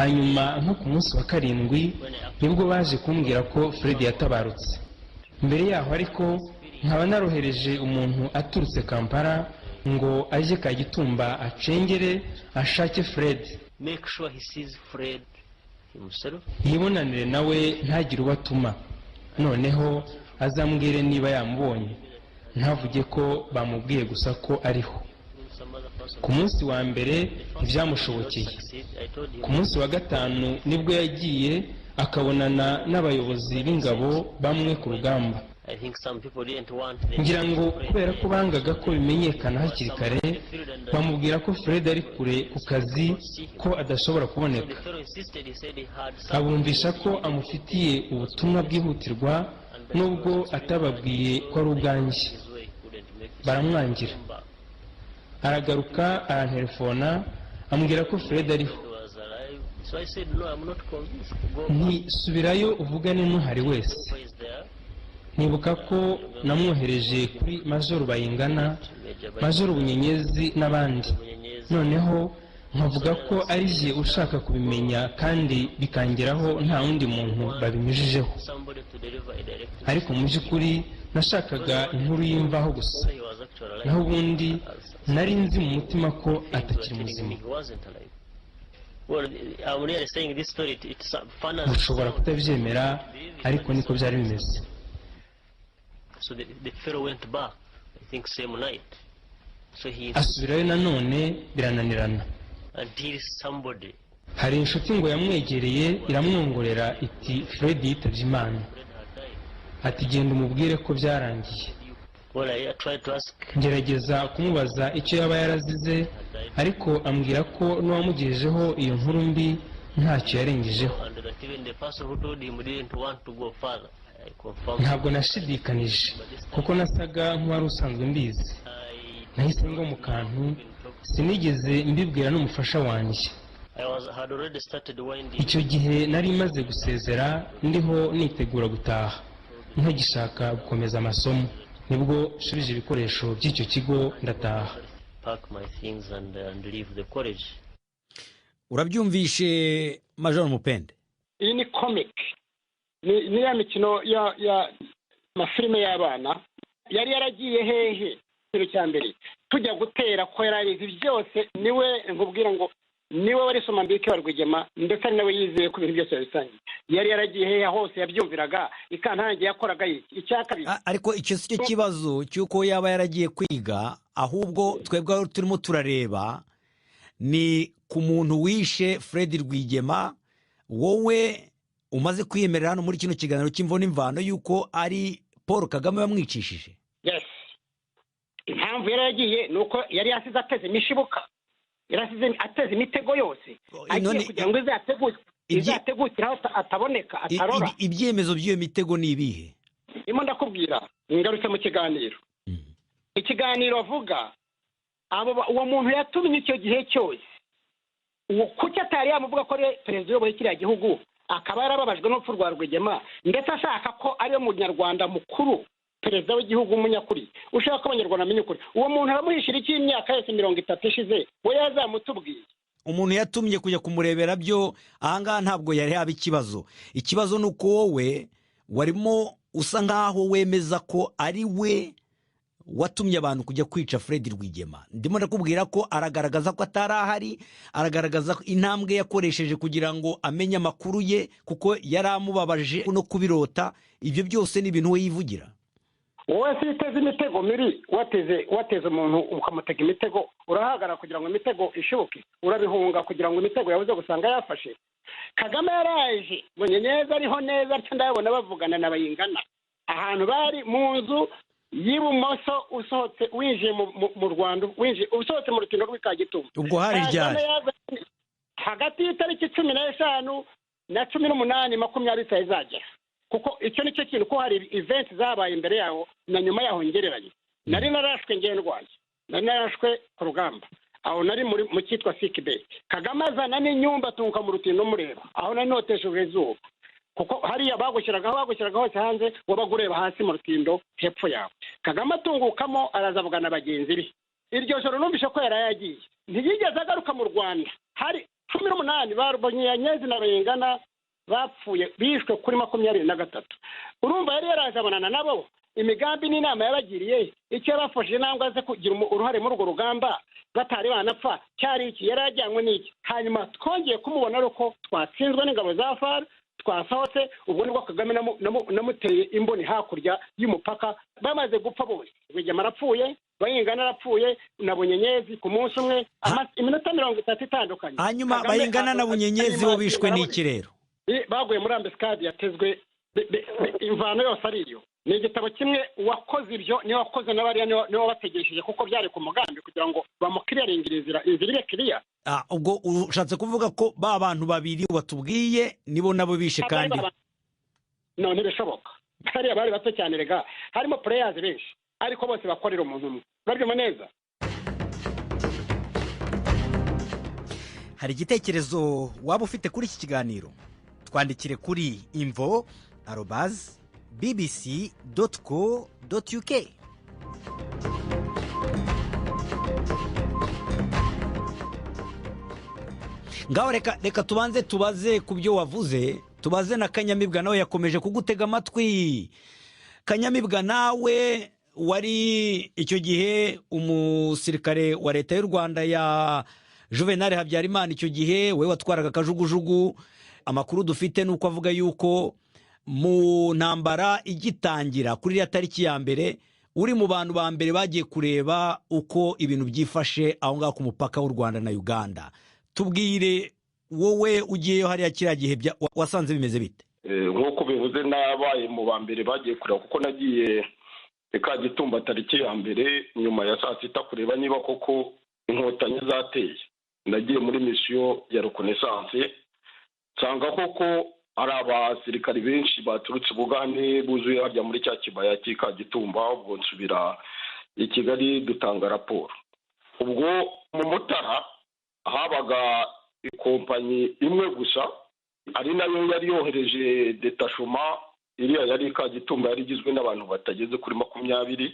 Hanyuma nko ku munsi wa 7 nibwo baje kumbwira ko Fred yatabarutse. Mbere yaho ariko nkaba narohereje umuntu aturutse Kampala ngo ajye Kagitumba acengere ashake Fred, yibonanire nawe, ntagire uwo atuma, noneho azambwire niba yamubonye, ntavuge ko bamubwiye gusa ko ariho. Ku munsi wa mbere ntibyamushobokeye. Ku munsi wa 5 nibwo yagiye akabonana n'abayobozi b'ingabo bamwe ku rugamba. Ngira ngo kubera ko bangaga ko bimenyekana hakiri kare, bamubwira ko Fred ari kure ku kazi, ko adashobora kuboneka. Abumvisha ko amufitiye ubutumwa bwihutirwa, nubwo atababwiye ko ari ubwanjye. Baramwangira. Aragaruka arantelefona ambwira ko Fred ariho. Nti subirayo uvugane n'uhari wese. Nibuka ko namwohereje kuri Majoro Bayingana, Majoro Bunyenyezi n'abandi, noneho nkavuga ko ari jye ushaka kubimenya kandi bikangeraho nta wundi muntu babinyujijeho. Ariko mu by'ukuri nashakaga inkuru y'imvaho gusa, naho ubundi nari nzi mu mutima ko atakiri muzima. Mushobora kutabyemera, ariko niko byari bimeze. Asubirayo nanone birananirana. Hari inshuti ngo yamwegereye iramwongorera iti Fred yitabye Imana, ati genda umubwire ko byarangiye. Ngerageza kumubaza icyo yaba yarazize, ariko ambwira ko n'uwamugejejeho iyo nkuru mbi ntacyo yarengejeho. Ntabwo nashidikanije kuko nasaga nk'uwari usanzwe mbizi. Nahise ngwa mu kantu, sinigeze mbibwira n'umufasha wanjye. Icyo gihe nari maze gusezera, ndiho nitegura gutaha, ntagishaka gukomeza amasomo. Nibwo nshubije ibikoresho by'icyo kigo ndataha. Urabyumvishe Major Mupende? Iyi ni comic, ni ya mikino ya mafilime y'abana. Yari yaragiye hehe? Ikintu cya mbere tujya gutera ko yari abizi byose, niwe nkubwira ngo niwe wari Somambike wa Rwigema, ndetse ari nawe yizeye ko ibintu byose yabisangiye. Yari yaragiye hehe hose yabyumviraga, ikantange yakoraga iki? Icya kabiri, ariko icyo si cyo kibazo cy'uko yaba yaragiye kwiga, ahubwo twebwe turimo turareba ni ku muntu wishe Fred Rwigema. Wowe umaze kwiyemerera hano muri kino kiganiro cy'Imvo n'Imvano yuko ari Paul Kagame wamwicishije. Yes, impamvu yari yagiye ni uko yari yasize ateze imishibuka, yari asize ateze imitego yose, agiye kugira ngo izategukire aho ataboneka, atarora. Ibyemezo by'iyo mitego ni ibihe? Ndimo ndakubwira, ngarutse mu kiganiro. Ikiganiro avuga uwo muntu yatumye icyo gihe cyose, kuki atari yamuvuga ko ari perezida uyoboye kiriya gihugu, akaba yarababajwe n'urupfu rwa Rwigema, ndetse ashaka ko ariwe munyarwanda mukuru, perezida w'igihugu w'umunyakuri, ushaka ko abanyarwanda bamenya ukuri. Uwo muntu aramuhishira iki imyaka yose 30 ishize, we yazamutubwiye? Umuntu yatumye kujya kumurebera byo ahangaha ntabwo yari yaba ikibazo. Ikibazo ni uko wowe warimo usa nkaho wemeza ko ari we watumye abantu kujya kwica Fred Rwigema. Ndimo ndakubwira ko aragaragaza ko atari ahari, aragaragaza intambwe yakoresheje kugira ngo amenye amakuru ye, kuko yari amubabaje no kubirota. Ibyo byose ni ibintu we yivugira. Wowe si iteze imitego mibi, wateze umuntu ukamutega imitego, urahagarara kugira ngo imitego ishoboke, urabihunga kugira ngo imitego yabuze gusanga yafashe. Kagame yaraje Bunyenyezi ariho neza atyo, ndabona bavugana na Bayingana ahantu bari mu nzu y'ibumoso usohotse winjiye mu Rwanda, winjiye usohotse mu rutindo rw'Ikagitumba. Ubwo hari ryari? Hagati y'itariki 15 na 18 20 zizagera, kuko icyo nicyo kintu, ko hari events zabaye imbere yaho na nyuma yaho ngereranye. Nari narashwe ngendwaye, nari narashwe ku rugamba, aho nari mu cyitwa sick bay. Kagame azana n'inyumba tunka mu rutindo mureba, aho nari noteshejwe izuba, kuko hariya bagushyiragaho hose hanze, wabaga ureba hasi mu rutindo hepfo yawe. Kagame atungukamo araza avugana bagenzi be. Iryo joro numvise ko yari yagiye, ntiyigeze agaruka mu Rwanda. Hari 18 Bunyenyezi na Bayingana bapfuye, bishwe kuri 23. Urumva yari yaraje abonana nabo, imigambi n'inama yabagiriye, icyo yabafashije nangwa aze kugira uruhare muri urwo rugamba batari banapfa cyari iki, yari ajyanywe n'iki. Hanyuma twongeye kumubona uko twatsinzwe n'ingabo za FAR, twasohotse. Ubwo nibwo Kagame namuteye imboni hakurya y'umupaka, bamaze gupfa bose. Rwigema arapfuye, Bayingana arapfuye na Bunyenyezi ku munsi umwe, iminota 30 itandukanye. Hanyuma Bayingana na Bunyenyezi bo bishwe n'iki rero? Baguye muri ambasade yatezwe, imvano yose ari iyo. Ni igitabo kimwe, uwakoze ibyo niwe wakoze n'abariya niwe wabategesheje, kuko byari ku mugambi kugira ngo bamukiriyaringire inzira ibe kiriya. Ubwo ushatse kuvuga ko ba bantu babiri watubwiye nibo nabo bishe? Kandi no ntibishoboka, hariya bari bato cyane rega, harimo players benshi ariko bose bakorera umuntu umwe. Urabyumva neza? Hari igitekerezo waba ufite kuri iki kiganiro? Twandikire kuri info@bbc.co.uk. Ngaho reka tubanze tubaze ku byo wavuze, tubaze na Kanyamibwa nawe yakomeje kugutega amatwi. Kanyamibwa nawe wari icyo gihe umusirikare wa leta y'u Rwanda ya Juvenal Habyarimana, icyo gihe we watwaraga kajugujugu. Amakuru dufite nuko avuga yuko mu ntambara igitangira kuri ya tariki ya mbere uri mu bantu ba mbere bagiye kureba uko ibintu byifashe aho ngaho ku mupaka w'u Rwanda na Uganda. Tubwire wowe ugiyeyo hariya kiriya gihe wasanze bimeze bite? Nk'uko bivuze nabaye mu ba mbere bagiye kureba, kuko nagiye Kagitumba tariki ya mbere nyuma ya saa sita kureba niba koko inkotanyi zateye. Nagiye muri misiyo ya reconnaissance, nsanga koko ari abasirikari benshi baturutse Bugande buzuye harya muri cya kibaya cy'Ikagitumba. Ubwo nsubira i Kigali dutanga raporo. Ubwo mu Mutara habaga ikompanyi imwe gusa, ari nayo yari yohereje detachement iriya yari Kagitumba, yari igizwe n'abantu batageze kuri 20.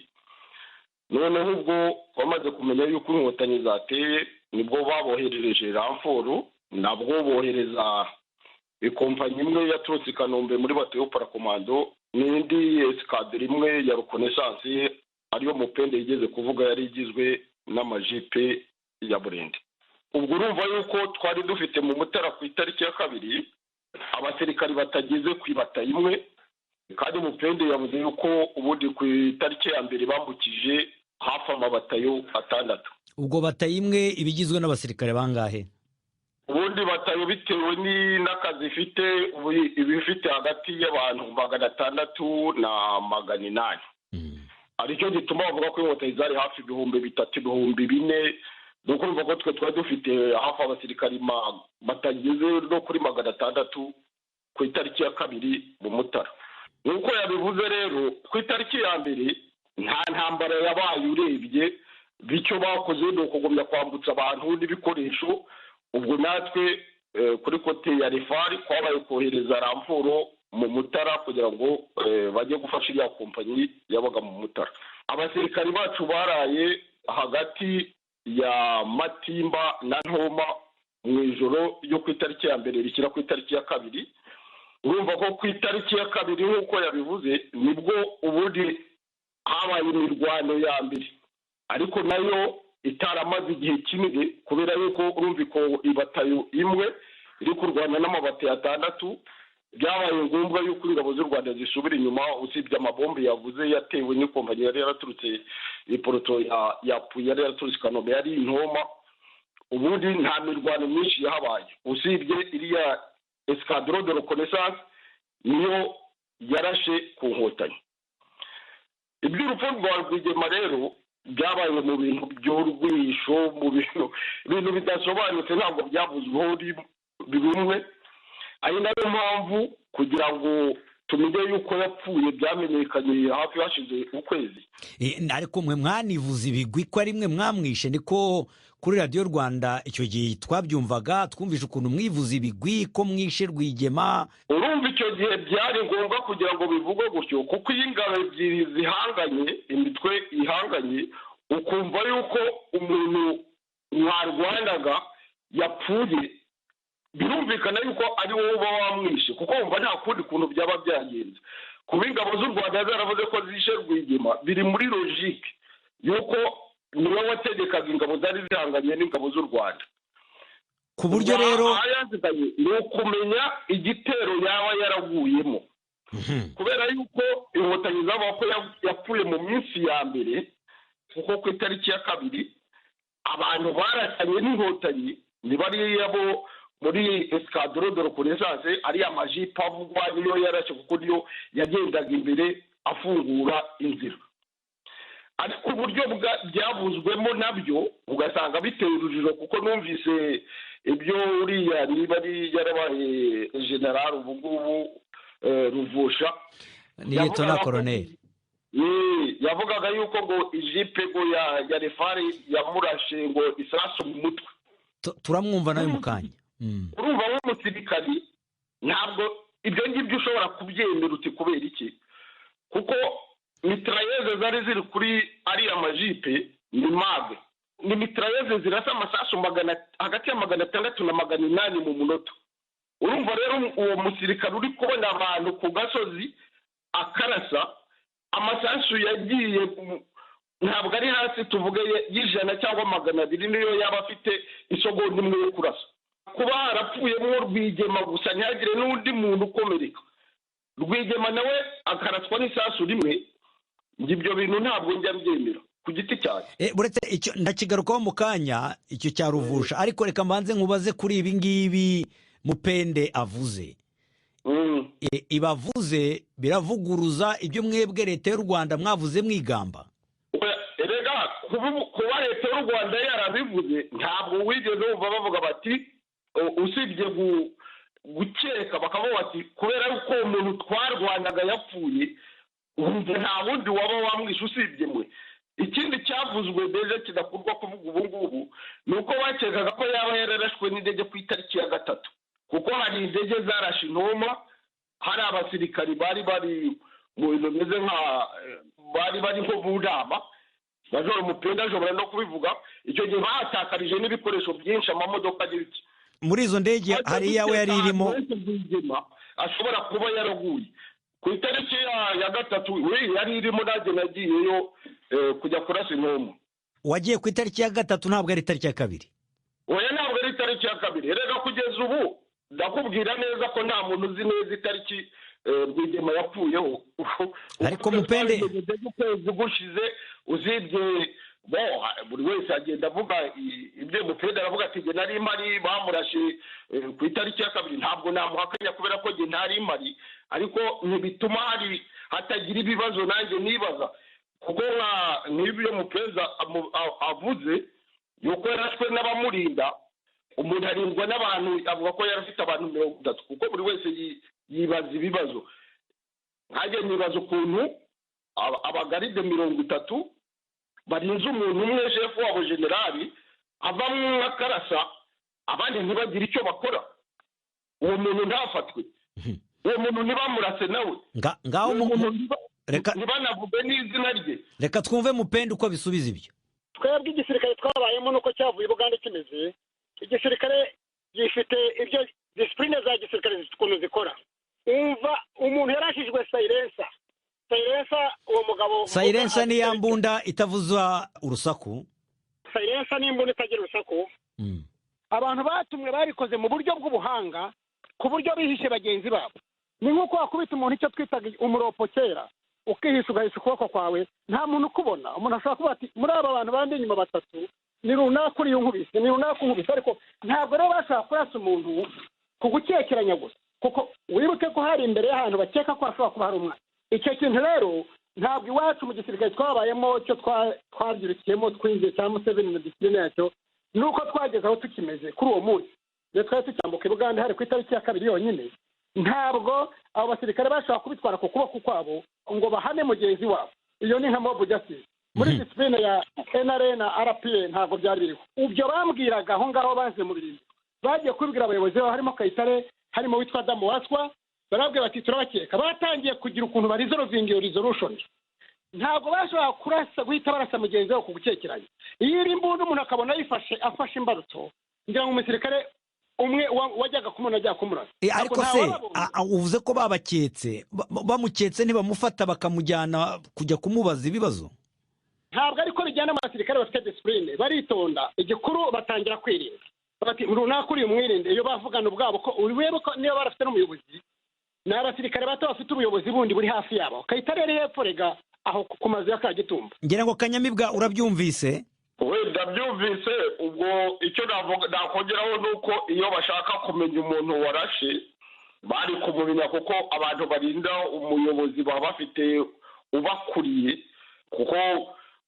Noneho ubwo bamaze kumenya yuko inkotanyi zateye, nibwo baboherereje ramforu, nabwo bohereza ikompanyi imwe yaturutse i Kanombe muri batayo parakomando, n'indi esikadiri imwe ya reconnaissance ariyo Mupende yigeze kuvuga, yari igizwe n'amajipe ya Burende. Ubwo urumva yuko twari dufite mu Mutara ku itariki ya 2 abasirikari batageze ku ibata imwe, kandi Mupende yavuze yuko ubundi ku itariki ya 1 bambukije hafi amabatayo 6. Ubwo batayo imwe ibigizwe n'abasirikare bangahe? Ubundi batayo bitewe n'akazi ifite, ibifite hagati y'abantu 600 na 800. Aricyo gituma bavuga ko inkotanyi zari hafi 3000 4000. Nuko urumva ko twe twari dufite hafi abasirikari batageze no kuri 600 ku itariki ya 2 mu Mutara. Nuko yabivuze rero, ku itariki ya 2 nta ntambara yabaye urebye, bityo bakoze ni ukugumya kwambutsa abantu n'ibikoresho. Ubwo natwe kuri kote ya Refari kwabaye kohereza ramforo mu Mutara kugira ngo bajye gufasha iriya kompanyi yabaga mu Mutara. Abasirikari bacu baraye hagati ya Matimba na Ntoma mu ijoro ryo ku itariki ya 2 rishyira ku itariki ya 2. Urumva ko ku itariki ya 2 nk'uko yabivuze nibwo ubundi habaye imirwano ya mbere, ariko nayo itaramaze igihe kinini, kubera yuko urumva ko ibatayo imwe iri kurwana n'amabati 6. Byabaye ngombwa yuko ingabo z'u Rwanda zisubira inyuma, usibye amabombe yavuze yatewe n'ikompanyi yari yaraturutse iporoto ya yari yaraturutse i Kanombe, yari intoma. Ubundi nta mirwano myinshi yahabaye, usibye iriya escadron de reconnaissance niyo yarashe ku Nkotanyi. Iby'urupfu rwa Rwigema rero byabaye mu bintu by'urwisho, mu bintu bidasobanutse, ntabwo byavuzweho bimwe. Ari nayo mpamvu kugira ngo tumenye yuko yapfuye byamenyekanye hafi hashize ukwezi. Ariko mwe mwanivuze ibigwi ko ari mwe mwamwishe, niko kuri Radiyo Rwanda icyo gihe twabyumvaga, twumvishe ukuntu mwivuze ibigwi ko mwishe Rwigema. Urumva icyo gihe byari ngombwa kugira ngo bivugwe gutyo, kuko iyo ingabo ebyiri zihanganye, imitwe ihanganye, ukumva yuko umuntu mwarwanaga yapfuye, birumvikana yuko ari wowe uba wamwishe, kuko wumva nta kundi kuntu byaba byagenze. Kuba ingabo z'u Rwanda zaravuze ko zishe Rwigema biri muri logique yuko niwe wategekaga ingabo zari zihanganye n'ingabo z'u Rwanda. Ku buryo rero ni ukumenya igitero yaba yaraguyemo, kubera yuko Inkotanyi zavuga ko yapfuye mu minsi ya mbere, kuko ku itariki ya 2 abantu barasanye n'Inkotanyi, niba bo muri escadron de reconnaissance, ariya majipo avugwa niyo yarashe, kuko niyo yagendaga imbere afungura inzira. Ariko uburyo byavuzwemo nabyo ugasanga biteye urujijo, kuko numvise ibyo uriya niba ari yarabaye general ubu ngubu Ruvusha, ni lieutenant colonel, yavugaga yuko ngo ijipe ngo ya refari yamurashe ngo isasu mu mutwe. Turamwumva nawe mu kanya. Urumva w'umusirikari ntabwo ibyo ngibyo ushobora kubyemera uti kubera iki, kuko mitrailleuses zari ziri kuri ariya majipe ni mag, ni mitrailleuses zirasa amasasu hagati ya 600 na 800 mu munota. Urumva rero uwo musirikari uri kubona abantu ku gasozi akarasa amasasu yagiye, ntabwo ari hasi tuvuge y'100 cyangwa 200, niyo yaba afite isogonda imwe yo kurasa. Kuba harapfuyemo Rwigema gusa ntihagire n'undi muntu ukomereka, Rwigema nawe akaraswa n'isasu rimwe, ibyo bintu ntabwo njya mbyemera ku giti cyanjye. Uretse icyo ndakigarukaho mu kanya, icyo cya Ruvusha, ariko reka mbanze nkubaze kuri ibi ngibi Mupende avuze. Ibavuze biravuguruza ibyo mwebwe leta y'u Rwanda mwavuze mwigamba. Erega kuba leta y'u Rwanda yarabivuze ntabwo wigeze wumva bavuga bati, usibye gukeka bakavuga bati kubera yuko umuntu twarwanaga yapfuye, wumva nta wundi waba wamwishe usibye mwe. Ikindi cyavuzwe mbese kidakurwa kuvuga ubu ngubu ni uko bakekaga ko yaba yararashwe n'indege ku itariki ya 3, kuko hari indege zarashe intoma, hari abasirikari bari bari mu bintu bimeze nka bari bari nko mu nama. Majoro Mupenda ashobora no kubivuga, icyo gihe bahatakarije n'ibikoresho byinshi, amamodoka n'ibiki. Muri izo ndege hari iyawe yari irimo, ashobora kuba yaraguye ku itariki ya 3, we yari irimo, nanjye nagiyeyo kujya kurasa inkomo. Wagiye ku itariki ya 3, ntabwo ari itariki ya 2? Oya, ntabwo ari itariki ya 2. Erega kugeza ubu ndakubwira neza ko nta muntu uzi neza itariki Rwigema yapfuyeho. Ariko Mupende ukwezi gushize, usibye buri wese agenda avuga ibyo Mupende aravuga ati nari mpari bamurashe ku itariki ya 2, ntabwo namuhakanya kubera ko njye ntari mpari, ariko ntibituma hari hatagira ibibazo nanjye nibaza, kuko nk'ibyo Mupende avuze yuko yarashwe n'abamurinda, umuntu arindwa n'abantu avuga ko yari afite abantu 30, kuko buri wese yibaza ibibazo. Nkanjye nibaza ukuntu abagaride 30 barinze umuntu umwe, shefu wabo generali, avamwo akarasa, abandi ntibagire icyo bakora, uwo muntu ntafatwe, uwo muntu ntibamurase nawe, ngaho ntibanavuge n'izina rye. Reka twumve Mupende uko bisubiza ibyo. Twebwe igisirikare twabayemo nuko cyavuye Bugande kimeze, igisirikare gifite ibyo discipline za gisirikare zifite ukuntu zikora. Umva umuntu yarashijwe silencer, silencer uwo mugabo, silencer ni ya mbunda itavuza urusaku, silencer ni imbunda itagira urusaku. Abantu batumwe babikoze mu buryo bw'ubuhanga, ku buryo bihishe bagenzi babo. Ni nk'uko wakubita umuntu icyo twitaga umuropo kera, ukihisha ugahisha ukuboko kwawe, nta muntu ukubona. Umuntu ashobora kuvuga ati muri aba bantu bandi inyuma batatu ni runaka uriya unkubise, ni runaka unkubise. Ariko ntabwo rero bashobora kurasa umuntu ku gukekeranya gusa, kuko wibuke ko hari imbere y'ahantu bakeka ko hashobora kuba hari umwana. Icyo kintu rero ntabwo iwacu mu gisirikare twabayemo, cyo twabyirukiyemo twinjiye cya Museveni na disipurine yacyo, ni uko twageze aho tukimeze kuri uwo munsi. Iyo twari tucyambuka i Bugande hari ku itariki ya 2 yonyine, ntabwo abo basirikare bashobora kubitwara ku kuboko kwabo ngo bahane mugenzi wabo. Iyo ni nka mob justice muri disipurine ya NRA na RPA, ntabwo byari biriho. Ibyo bambwiraga aho ngaho baje mu birindiro, bagiye kubibwira abayobozi babo, harimo Kayitare, harimo witwa Adamu Waswa, barabwira bati turabakeka. Batangiye kugira ukuntu barizorovinga iyo resolution. Ntabwo bashobora kurasa guhita barasa mugenzi wabo ku gukekeranya. Iyo iri imbunda umuntu akabona yifashe afashe imbarutso, ngira ngo umusirikare umwe wajyaga kumubona ajya kumurasa. Ariko se uvuze ko babaketse, bamuketse ntibamufata bakamujyana kujya kumubaza ibibazo? Ntabwo ariko bijyana abasirikare bafite disipurine, baritonda. Igikuru batangira kwirinda, bati runaka uri umwirinde. Iyo bavugana ubwabo ko urebe ko niba barafite n'umuyobozi, ni abasirikare bato bafite ubuyobozi bundi buri hafi yabo. Kayitare yari hepfo rega aho ku mazu ya Kagitumba. Ngira ngo Kanyamibwa urabyumvise? Wenda byumvise. Ubwo icyo nakongeraho ni uko iyo bashaka kumenya umuntu warashe bari kumumenya, kuko abantu barinda umuyobozi baba bafite ubakuriye, kuko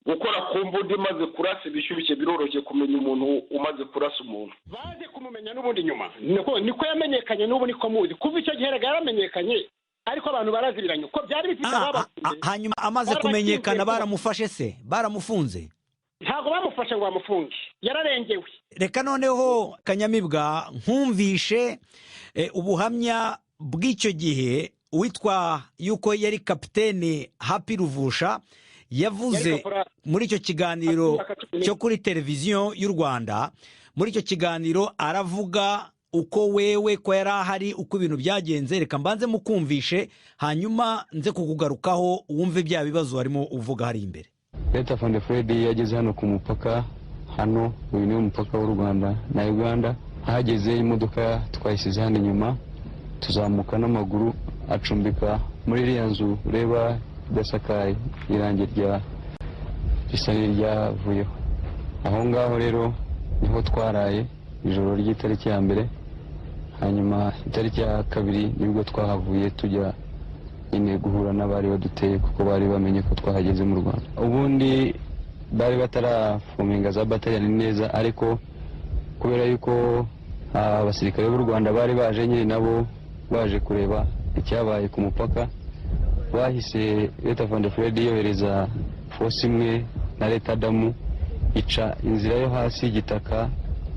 gukora ku mbunda imaze kurasa ibishyushye biroroshye kumenya umuntu umaze kurasa umuntu. Baje kumumenya n'ubundi nyuma, niko yamenyekanye, n'ubu niko muzi. Kuva icyo gihe yaramenyekanye, ariko abantu barazibiranye uko byari bifite ababakunze. Hanyuma amaze kumenyekana baramufashe se? Baramufunze? Ntabwo bamufashe ngo bamufunge, yararengewe. Reka noneho Kanyamibwa nkumvishe ubuhamya bw'icyo gihe. Uwitwa yuko yari kapitene Happy Ruvusha yavuze muri icyo kiganiro cyo kuri televiziyo y'u Rwanda. Muri icyo kiganiro aravuga uko wewe ko yari ahari, uko ibintu byagenze. Reka mbanze mukumvishe, hanyuma nze kukugarukaho wumve bya bibazo harimo uvuga hari imbere. Leta Afande Fred yageze hano ku mupaka, hano uyu ni umupaka w'u Rwanda na Uganda. Ahageze imodoka twayisize hano inyuma, tuzamuka n'amaguru, acumbika muri iriya nzu ureba idasakaye, irangi rya risa n'iryavuyeho. Aho ngaho rero niho twaraye ijoro ry'itariki ya 1. Hanyuma itariki ya 2 nibwo twahavuye tujya nyine guhura n'abari baduteye, kuko bari bamenye ko twahageze mu Rwanda. Ubundi bari batarafominga za bataliyani neza, ariko kubera yuko abasirikare b'u Rwanda bari baje nyine nabo baje kureba icyabaye ku mupaka, bahise Leta Afande Fred yohereza force imwe na Leta Adamu ica inzira yo hasi y'igitaka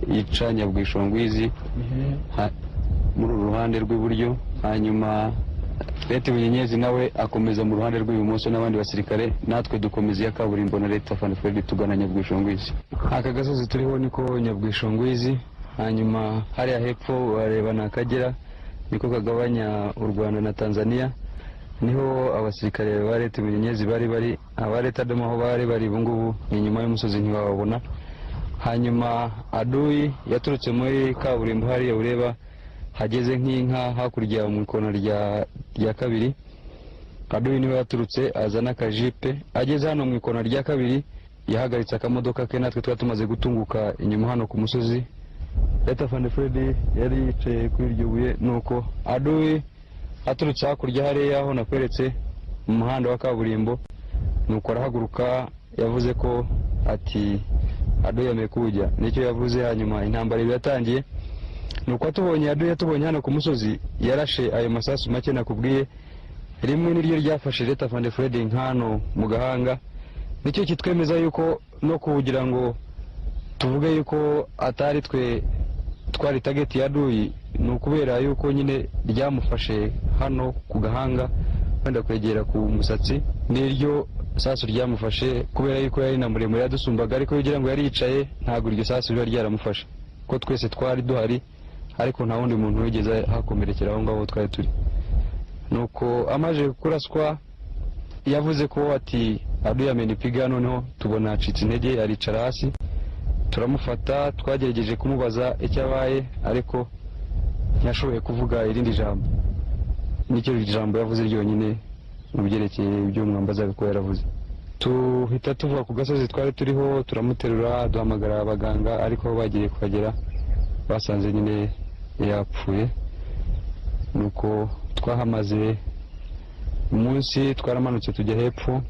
ica Nyabwishongwizi muri uru ruhande rw'iburyo. Hanyuma Leta Bunyenyezi nawe akomeza mu ruhande rw'ibumoso n'abandi basirikare, natwe dukomeza iya kaburimbo na Leta Afande Fred tugana Nyabwishongwizi. Aka gasozi turiho niko Nyabwishongwizi. Hanyuma hariya hepfo bareba na Akagera, niko kagabanya u Rwanda na Tanzania. Niho abasirikare ba Leta Bunyenyezi bari bari, aba Leta Adamu aho bari bari ubu ngubu ni inyuma y'umusozi ntibababona. Hanyuma adui yaturutse muri kaburimbo hariya ureba hageze nk'inka hakurya mu ikona rya 2. Adui niwe yaturutse azana akajipe, ageze hano mu ikona rya 2 yahagaritse akamodoka ke, natwe twari tumaze gutunguka inyuma hano ku musozi. Leta Afande Fred yari yicaye kuri iryo buye, nuko adui aturutse hakurya hariya aho nakweretse mu muhanda wa kaburimbo, nuko arahaguruka. Yavuze ko ati adui amekuja, nicyo yavuze. Hanyuma intambara yatangiye, nuko atubonye adui yatubonye hano ku musozi, yarashe ayo masasu make nakubwiye, rimwe niryo ryafashe Leta Afande Fred nkano mu gahanga. Nicyo kitwemeza yuko no kugira ngo tuvuge yuko atari twe twari target ya adui, ni ukubera yuko nyine ryamufashe hano ku gahanga wenda kwegera ku musatsi, niryo sasu ryamufashe kubera yuko yari na muremure yadusumbaga, ariko kugira ngo yari yicaye ntabwo iryo sasu riba ryaramufashe, ko twese twari duhari, ariko nta wundi muntu wigeze hakomerekera aho ngaho twari turi. Nuko amaze kuraswa yavuze ko ati adui amenipiga, noneho tubona acitse intege aricara hasi, turamufata. Twagerageje kumubaza icyo abaye ariko ntiyashoboye kuvuga irindi jambo. Nicyo jambo yavuze ryonyine mu byerekeye ibyo mwambazaga ko yaravuze. Tuhita tuva ku gasozi twari turiho, turamuterura, duhamagara abaganga, ariko aho bagiye kuhagera basanze nyine yapfuye. Nuko twahamaze umunsi, twaramanutse tujya hepfo,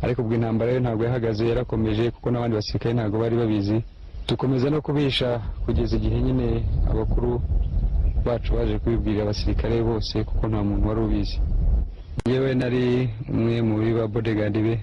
ariko ubwo intambara yo ntabwo yahagaze, yarakomeje, kuko n'abandi basirikare ntabwo bari babizi. Dukomeza no kubisha kugeza igihe nyine abakuru bacu baje kubibwira abasirikare bose, kuko nta muntu wari ubizi. Yewe, nari umwe muri ba bodyguard be.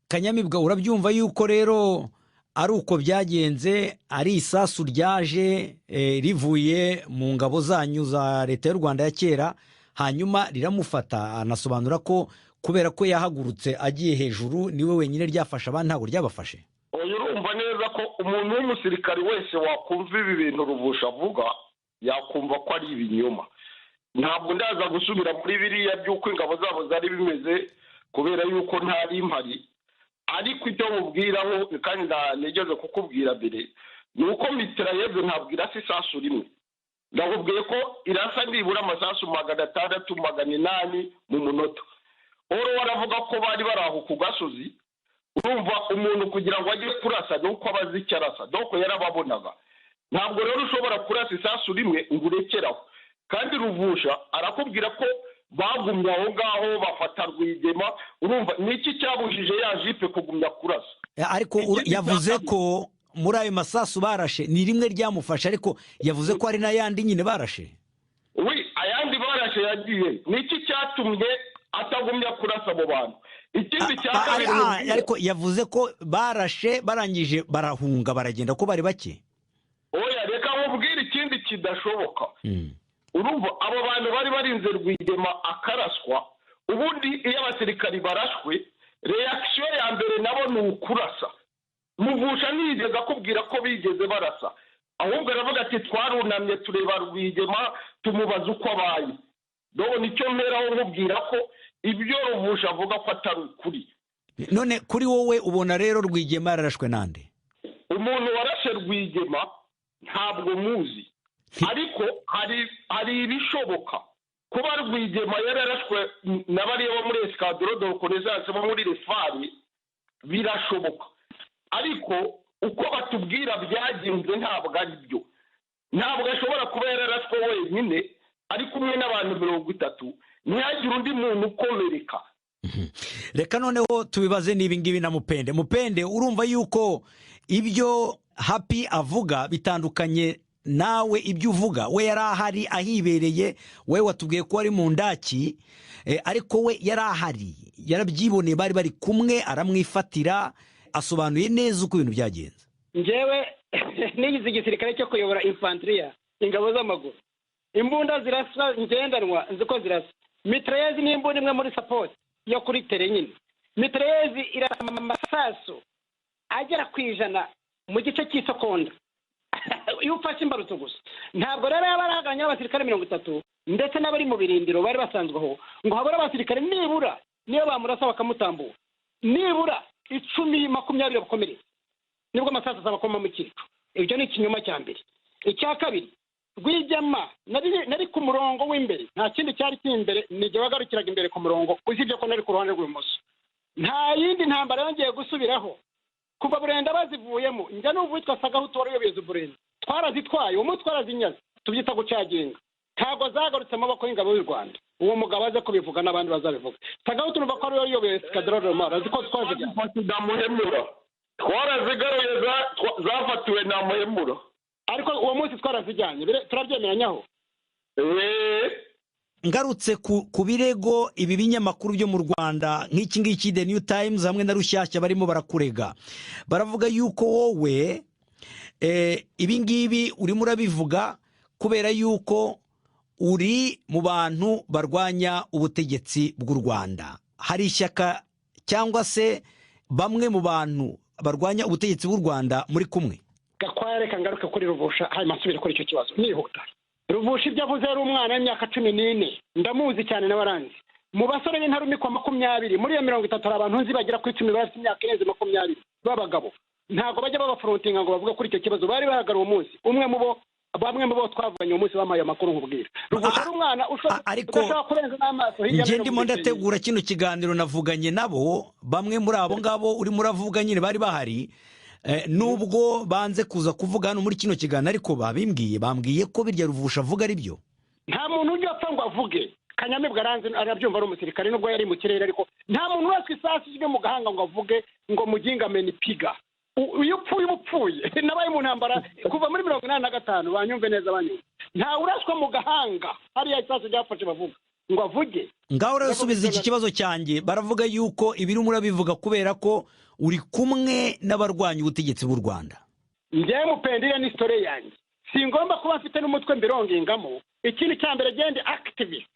Kanyamibwa, urabyumva yuko rero ari uko byagenze, ari isasu ryaje rivuye mu ngabo zanyu za Leta y'u Rwanda ya kera, hanyuma riramufata. Anasobanura ko kubera ko yahagurutse agiye hejuru, niwe wenyine ryafashe, abandi ntabwo ryabafashe. Oya, urumva neza ko umuntu w'umusirikari wese wakumva ibi bintu Ruvusha avuga yakumva ko ari ibinyoma. Ntabwo ndaza gusubira muri biriya by'uko ingabo zabo zari bimeze, kubera yuko ntari mpari. Ariko icyo mubwiraho, kandi nigeze kukubwira mbere, ni uko mitrailleuse ntabwo irasa isasu rimwe. Ndakubwiye ko irasa nibura amasasu 600, 800 mu munota. Oro waravuga ko bari bari aho ku gasozi. Urumva, umuntu kugira ngo ajye kurasa ni uko aba azi icyo arasa, doko yarababonaga. Ntabwo rero ushobora kurasa isasu rimwe ngo urekeraho. Kandi Ruvusha arakubwira ko bagumye aho ngaho bafata Rwigema. Urumva, ni iki cyabujije ya jipe kugumya kurasa? Ariko yavuze ko muri ayo masasu barashe ni rimwe ryamufashe, ariko yavuze ko hari n'ayandi nyine barashe. We, ayandi barashe yagiye. Ni iki cyatumye atagumya kurasa abo bantu? Ikindi cya kabiri, ariko yavuze ko barashe, barangije barahunga, baragenda, ko bari bake. Oya, reka nkubwire ikindi kidashoboka. Urumva, abo bantu bari barinze Rwigema akaraswa. Ubundi iyo abasirikari barashwe, réaction ya mbere nabo ni ukurasa. Muvusha ntiyigeze akubwira ko bigeze barasa, ahubwo aravuga ati: "Twarunamye, tureba Rwigema, tumubaza uko abaye." Dore nicyo mperaho nkubwira ko ibyo Ruvusha avuga ko atari ukuri. None kuri wowe ubona rero Rwigema yararashwe nande? Umuntu warashe Rwigema ntabwo muzi, ariko hari ibishoboka. Kuba Rwigema yararashwe na bariya bo muri escadron de reconnaissance, bo muri REFAR, birashoboka, ariko uko batubwira byagenze ntabwo ari byo. Ntabwo ashobora kuba yararashwe wenyine ari kumwe n'abantu 30, ntihagire undi muntu ukomereka. Reka noneho tubibaze n'ibi ngibi na Mupende. Mupende, urumva yuko ibyo Happy avuga bitandukanye nawe ibyo uvuga. We yari ahari, ahibereye. We watubwiye ko ari mu ndaki, ariko we yari ahari, yarabyiboneye, bari bari kumwe, aramwifatira, asobanuye neza uko ibintu byagenze. Njyewe nigize igisirikare cyo kuyobora infantry, ingabo z'amaguru. Imbunda zirasa ngendanwa nzi ko zirasa. Mitrailleuse ni imbunda imwe muri support yo kuri terrain nyine. Mitrailleuse irasa amasasu agera ku 100 mu gice cy'isekonda iyo ufashe imbarutso gusa. Ntabwo rero yaba arahaganye abasirikare 30 ndetse n'abari mu birindiro bari basanzweho ngo habure abasirikare nibura, niyo bamurasa bakamutambuka, nibura 10, 20 bakomeretse, nibwo amasasu azabakoma mu cyico. Ibyo ni ikinyoma cya mbere. Icya kabiri, Rwigema nari ku murongo w'imbere, nta kindi cyari kiri imbere, nijye wagarukiraga imbere ku murongo, usibye ko nari ku ruhande rw'ibumoso. Nta yindi ntambara yongeye gusubiraho kuva Burenda bazivuyemo. Njya n'ubu witwa Sagahutu wari uyoboye Burenda, twarazitwaye uwo munsi, twarazinyaze, tubyita gucaginga. Ntabwo zagarutse amaboko y'ingabo y'u Rwanda. Uwo mugabo aze kubivuga n'abandi bazabivuga. Sagahutu numva ko ariwe uyoboye escadron romara, azi ko twazijyanye. Na Muhemura twarazigaruye, zafatiwe na Muhemura. Ariko uwo munsi twarazijyanye, turabyemeranyaho. Ngarutse ku birego ibi binyamakuru byo mu Rwanda nk'iki ngiki The New Times hamwe na Rushyashya barimo barakurega, baravuga yuko wowe ibi ngibi urimo urabivuga kubera yuko uri mu bantu barwanya ubutegetsi bw'u Rwanda. Hari ishyaka cyangwa se bamwe mu bantu barwanya ubutegetsi bw'u Rwanda muri kumwe? Gakwaya, reka ngaruke kuri Ruvusha, hanyuma nsubire kuri icyo kibazo nihuta. Ruvusha ibyo avuze, yari umwana w'imyaka 14, ndamuzi cyane n'abaranzi. Mu basore b'intarumikwa 20, muri iyo 30 hari abantu nzi bagera kuri 10 bafite imyaka irenze 20 b'abagabo. Ntabwo bajya babafrontinga ngo bavuge kuri icyo kibazo. Bari bahagara uwo munsi, umwe mu bo Bamwe mu bo twavuganye uwo munsi bampaye amakuru nkubwira. Ruvusha ari umwana Ariko udashobora kurenza n'amaso hirya no njye hino ndimo mu Gisenyi. Ndategura kino kiganiro, navuganye nabo. Bamwe muri abo ngabo urimo uravuga nyine bari bahari. Nubwo banze kuza kuvuga hano muri kino kiganiro, ariko babimbwiye, bambwiye ko birya Ruvusha avuga ari byo. Nta muntu ujya apfa ngo avuge. Kanyamibwa aranzi, arabyumva, ari umusirikare nubwo yari mu kirere, ariko nta muntu wese isasu ryo mu gahanga ngo avuge ngo muginga amenipiga. Iyo upfuye uba upfuye. Nabaye mu ntambara kuva muri 85, banyumve neza, banyumve. Ntawe uraswa mu gahanga hariya isasu ryafashe bavuga ngo avuge. Ngaho rero subiza iki kibazo cyanjye. Baravuga yuko ibirimo urabivuga kubera ko uri kumwe n'abarwanya ubutegetsi bw'u Rwanda. Njyewe Mupendire ni story yanjye, singomba kuba mfite n'umutwe mbirongingamo. Ikindi cya mbere, gende activist.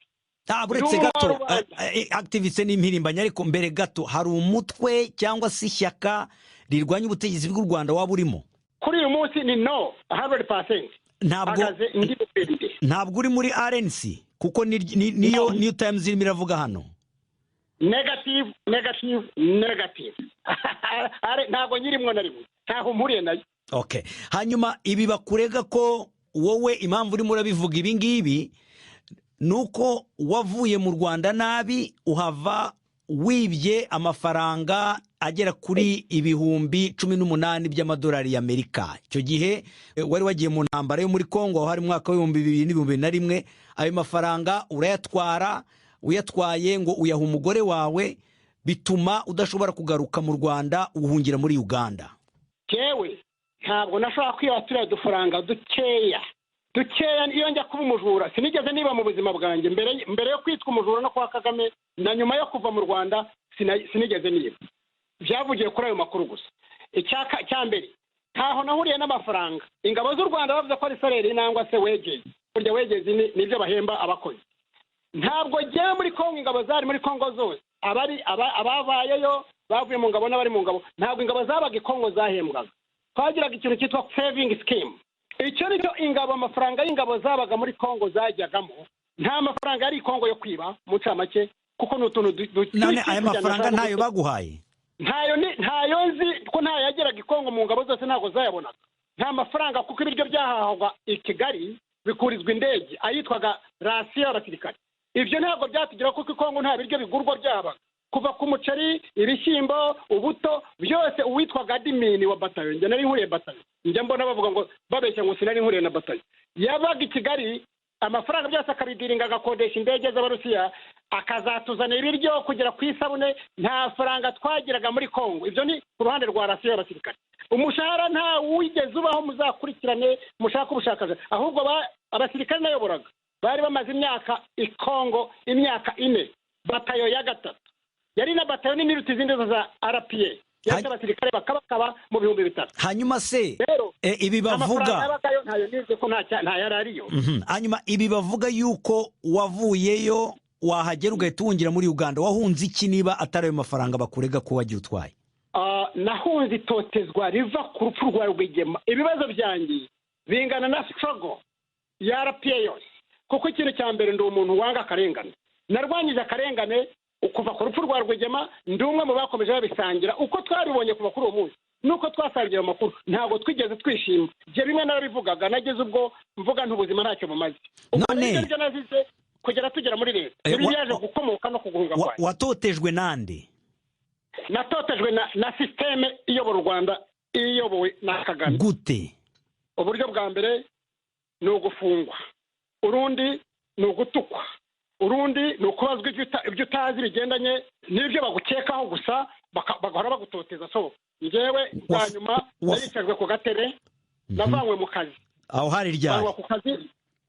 Uretse Ndi gato. uwarwanya. Activist ni impirimbanyi, ariko mbere gato, hari umutwe cyangwa se ishyaka rirwanya ubutegetsi bw'u Rwanda waba urimo? Kuri uyu munsi ni no 100%. Ntabwo Hagaze ndi Mupendire. Ntabwo uri muri RNC, kuko niyo New Times irimo iravuga hano. Negative, negative, negative. Ntabwo nyirimwo na rimwe, ntaho mpuriye nayo. Okay, hanyuma ibi bakurega ko wowe impamvu urimo urabivuga ibi ngibi ni uko wavuye mu Rwanda nabi, uhava wibye amafaranga agera kuri 18,000 by'amadolari y'Amerika. Icyo gihe wari wagiye mu ntambara yo muri Kongo, aho hari mu mwaka w'2000 n'2001. Ayo mafaranga urayatwara, uyatwaye ngo uyaha umugore wawe, bituma udashobora kugaruka mu Rwanda, uhungira muri Uganda. Jewe ntabwo nashobora kwiba turiya dufaranga dukeya dukeya. Iyo njya kuba umujura, sinigeze niba mu buzima bwanjye. Mbere yo kwitwa umujura no kwa Kagame na nyuma yo kuva mu Rwanda, sinigeze niba. Byavugiye kuri ayo makuru gusa. Icyaka cya mbere, ntaho nahuriye n'amafaranga. Ingabo z'u Rwanda bavuze ko ari salary nangwa se wages. Burya wages ni ibyo bahemba abakozi. Ntabwo ngewe muri Kongo, ingabo zari muri Kongo zose, abari ababayeyo bavuye mu ngabo n'abari mu ngabo, ntabwo ingabo zabaga i Kongo zahembwaga. Twagiraga ikintu cyitwa saving scheme. Icyo nicyo ingabo, amafaranga y'ingabo zabaga muri Kongo zajyagamo. Nta mafaranga yari i Kongo yo kwiba mu ncamake, kuko ni utuntu None aya mafaranga ntayo baguhaye? Ntayo, ni ntayo nzi, ko ntayo yageraga i Kongo mu ngabo zose ntabwo zayabonaga. Nta mafaranga, kuko ibiryo byahahwaga i Kigali bikurizwa indege, ayitwaga ration y'abasirikare. Ibyo ntabwo byatugeraho, kuko i Kongo nta biryo bigurwa byabaga, kuva ku muceri, ibishyimbo, ubuto, byose. Uwitwaga admin wa batayo, njye nari nkuriye batayo, njya mbona bavuga ngo babeshya ngo sinari nkuriye na batayo, yabaga i Kigali, amafaranga byose akabidiringa, agakodesha indege z'Abarusiya, akazatuzanira ibiryo kugera ku isabune. Nta faranga twagiraga muri Kongo. Ibyo ni ku ruhande rwa ration y'abasirikare. Umushahara nta wigeze ubaho, muzakurikirane mushake ubushakashatsi. Ahubwo abasirikare nayoboraga bari bamaze imyaka i Kongo, imyaka 4. Batayo ya gatatu yari na batayo nini iruta izindi zose za RPA, yari abasirikare bakabakaba mu 3000. Hanyuma se Rero ibi amafaranga bavuga yabagayo ntayo nize, ko nta yari ariyo. Hanyuma ibi bavuga yuko wavuyeyo, wahagera ugahita uhungira muri Uganda, wahunze iki niba atari ayo mafaranga bakurega ko wagiye utwaye? Nahunze itotezwa riva ku rupfu rwa Rwigema. Ibibazo byanjye bingana na struggle ya RPA yose, kuko ikintu cya mbere, ndi umuntu wanga akarengane. Narwanyije akarengane kuva ku rupfu rwa Rwigema. Ndi umwe mu bakomeje babisangira uko twabibonye kuva kuri uwo munsi nuko twasangiye ayo makuru. Ntabwo twigeze twishima. Ibyo bimwe narabivugaga, nageze ubwo mvuga nt'ubuzima ntacyo bumaze. Ubwo None rero ibyo nazize kugera tugera muri leta, ibi byaje gukomoka no kuguhunga kwanjye. Watotejwe nande? Natotejwe na système iyobora u Rwanda, iyobowe na Kagame. Gute? Uburyo bwa mbere ni ugufungwa, urundi ni ugutukwa, urundi ni ukubazwa ibyo utazi bigendanye n'ibyo bagukekaho gusa, bagahora bagutoteza. So njyewe bwa nyuma naricajwe ku gatebe, navanywe mu kazi. Aho hari ryari? Vanwa ku kazi,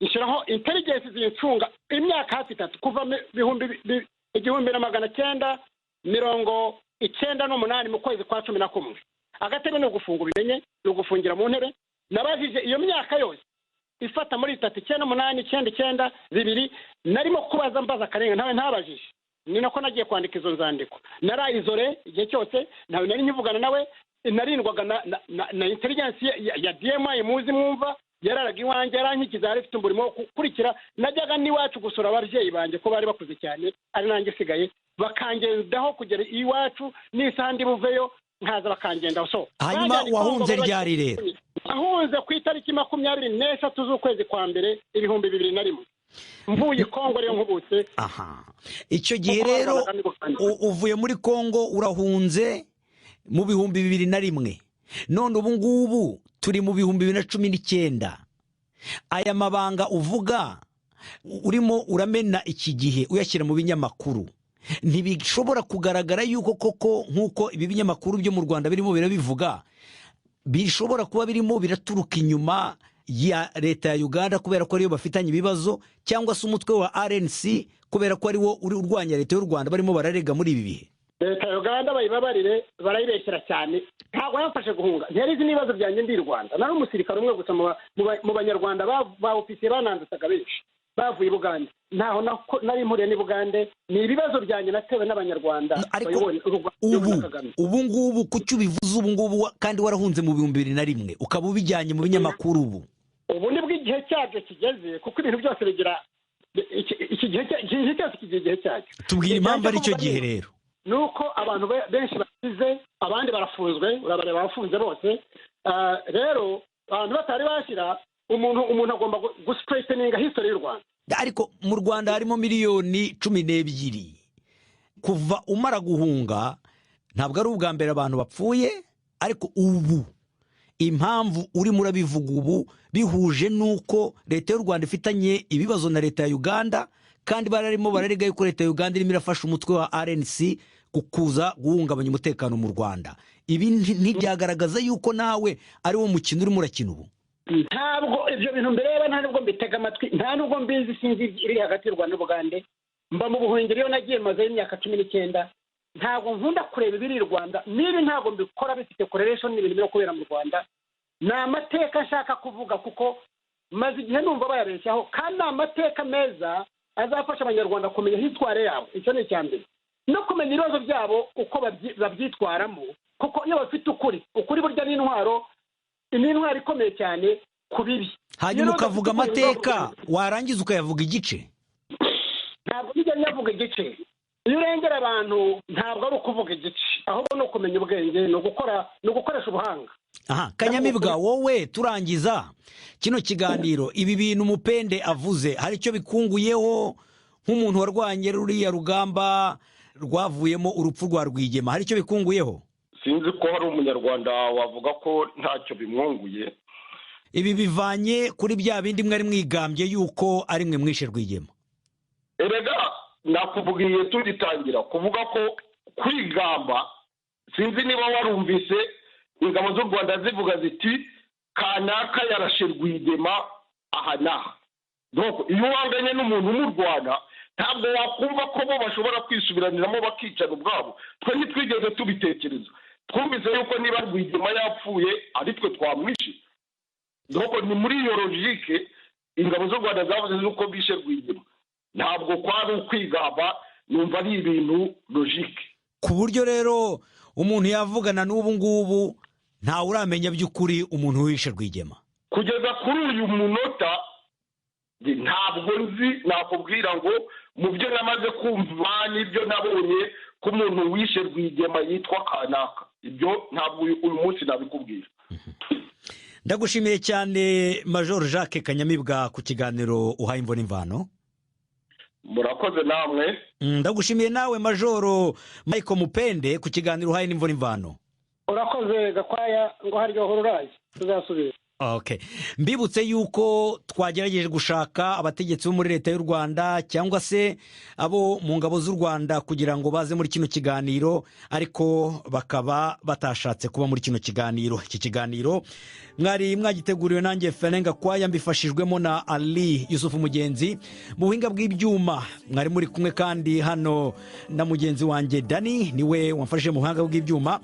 nshyiraho intelligence zincunga imyaka hafi 3, kuva mu bihumbi 1998 mu kwezi kwa 11. Agatebe ni ugufunga, ubimenye, ni ugufungira mu ntebe. Nabajije iyo myaka yose ifata muri 3, 98, 99, 2000, narimo kubaza, mbaza akarengane, ntawe ntabajije. Ni nako nagiye kwandika izo nzandiko. Narayizore igihe cyose, ntawe nari nkivugana nawe. Narindwaga na intelligence ya DMI muzi mwumva. Yararaga iwanjye, yarankikiza, yari ifite umurimo wo gukurikira. Najyaga n'iwacu gusura ababyeyi banjye, ko bari bakuze cyane, ari nanjye usigaye, bakangendaho kugera iwacu n'isaha ndi buveyo nkaza bakangendaho. So Hanyuma bajyanye i Kongo wahunze ryari rero? Nahunze ku itariki 23 z'ukwezi kwa mbere 2001, mvuye Kongo ariyo nkubutse. Aha, icyo gihe rero uvuye muri Kongo, urahunze mu 2001, none ubu ngubu turi mu 2019. Aya mabanga uvuga urimo uramena iki gihe uyashyira mu binyamakuru, ntibishobora kugaragara yuko koko, nk'uko ibi binyamakuru byo mu Rwanda birimo birabivuga, bishobora kuba birimo biraturuka inyuma ya leta ya Uganda kubera ko ariyo bafitanye ibibazo, cyangwa se umutwe wa RNC kubera ko ariwo uri urwanya leta y'u Rwanda barimo bararega muri ibi bihe? Leta ya Uganda bayibabarire, barayibeshyera cyane. Ntabwo yamfashe guhunga, ntiyarizi n'ibibazo byanjye. Ndi i Rwanda, nari umusirikare umwe gusa mu Banyarwanda ba ofisiye banandutaga benshi bavuye i Bugande. Ntaho nari mpuriye n'i Bugande, ni ibibazo byanjye natewe n'Abanyarwanda. Ariko ubu ngubu kuki ubivuze ubu ngubu kandi warahunze mu 2001, ukaba ubijyanye mu binyamakuru ubu? Ubu nibwo igihe cyabyo kigeze, kuko ibintu byose bigira iki gihe, cyose kigira igihe cyacyo. Tubwira impamvu ari cyo gihe rero. Ni uko abantu benshi basize, abandi barafunzwe, urabareba abafunze bose. Rero abantu batari bashyira umuntu agomba gustraighteninga history y'u Rwanda. Ariko mu Rwanda harimo miliyoni 12. Kuva umara guhunga ntabwo ari ubwa mbere abantu bapfuye, ariko ubu impamvu urimo urabivuga ubu bihuje n'uko leta y'u Rwanda ifitanye ibibazo na leta ya Uganda, kandi bararimo bararega yuko leta ya Uganda irimo irafasha umutwe wa RNC kuza guhungabanya umutekano mu Rwanda. Ibi ntibyagaragaza yuko nawe ari wo mukino urimo urakina ubu? Ntabwo ibyo bintu mbireba, nta nubwo mbitega amatwi, nta nubwo mbizi. Sinzi iri hagati y'u Rwanda n'Ubugande. Mba mu buhungiro, iyo nagiye mazeyo imyaka 19. Ntabwo nkunda kureba ibiri i Rwanda n'ibi, ntabwo mbikora bifite correlation n'ibintu biri kubera mu Rwanda. Ni amateka nshaka kuvuga kuko maze igihe numva bayabeshyaho, kandi ni amateka meza azafasha Abanyarwanda kumenya histoire yabo. Icyo ni icya mbere, no kumenya ibibazo byabo uko babyitwaramo, kuko iyo bafite ukuri, ukuri burya ni intwaro, ni intwaro ikomeye cyane ku bibi. Hanyuma ukavuga amateka, warangiza ukayavuga igice. Ntabwo bijya nyavuga igice. Iyo urengera abantu, ntabwo ari ukuvuga igice, ahubwo ni ukumenya ubwenge, ni ugukora, ni ugukoresha ubuhanga. Aha, Kanyamibwa, wowe turangiza kino kiganiro, ibi bintu Mupende avuze hari icyo bikunguyeho nk'umuntu warwanye ruriya rugamba rwavuyemo urupfu rwa Rwigema? Hari icyo bikunguyeho? Sinzi ko hari Umunyarwanda wavuga ko ntacyo bimwunguye. Ibi bivanye kuri bya bindi mwari mwigambye yuko ari mwe mwishe Rwigema? Erega nakubwiye tugitangira kuvuga ko kwigamba, sinzi niba warumvise ingabo z'u Rwanda zivuga ziti: "Kanaka yarashe Rwigema aha n'aha." Iyo uhanganye n'umuntu umurwana, ntabwo wakumva ko bo bashobora kwisubiraniramo bakicana ubwabo. Twe ntitwigeze tubitekereza, twumvise yuko niba Rwigema yapfuye ari twe twamwishe. Ni muri iyo logique ingabo z'u Rwanda zavuze z'uko bishe Rwigema. Ntabwo kwari ukwigamba, numva ari ibintu logique. Ku buryo rero umuntu yavugana n'ubu ngubu ntawe uramenya by'ukuri umuntu wishe Rwigema? Kugeza kuri uyu munota ntabwo nzi nakubwira ngo mu byo namaze kumva n'ibyo nabonye ko umuntu wishe Rwigema yitwa kanaka. Ibyo ntabwo uyu munsi nabikubwira. Ndagushimiye cyane, Major Jacques Kanyamibwa, ku kiganiro uhaye Imvo n'Imvano. Murakoze namwe. Ndagushimiye nawe, Majoro Michael Mupende, ku kiganiro uhaye n'Imvo n'Imvano. Urakoze, Gakwaya, ngo haryohora uraye, tuzasubira. Okay. Mbibutse yuko twagerageje gushaka abategetsi bo muri leta y'u Rwanda cyangwa se abo mu ngabo z'u Rwanda kugira ngo baze muri kino kiganiro, ariko bakaba batashatse kuba muri kino kiganiro. Iki kiganiro mwari mwagiteguriwe nanjye Ferenga Kwaya, mbifashijwemo na Ali Yusufu Mugenzi mu buhinga bw'ibyuma. Mwari muri kumwe kandi hano na mugenzi wanjye Dani, niwe wamfashije mu buhanga bw'ibyuma.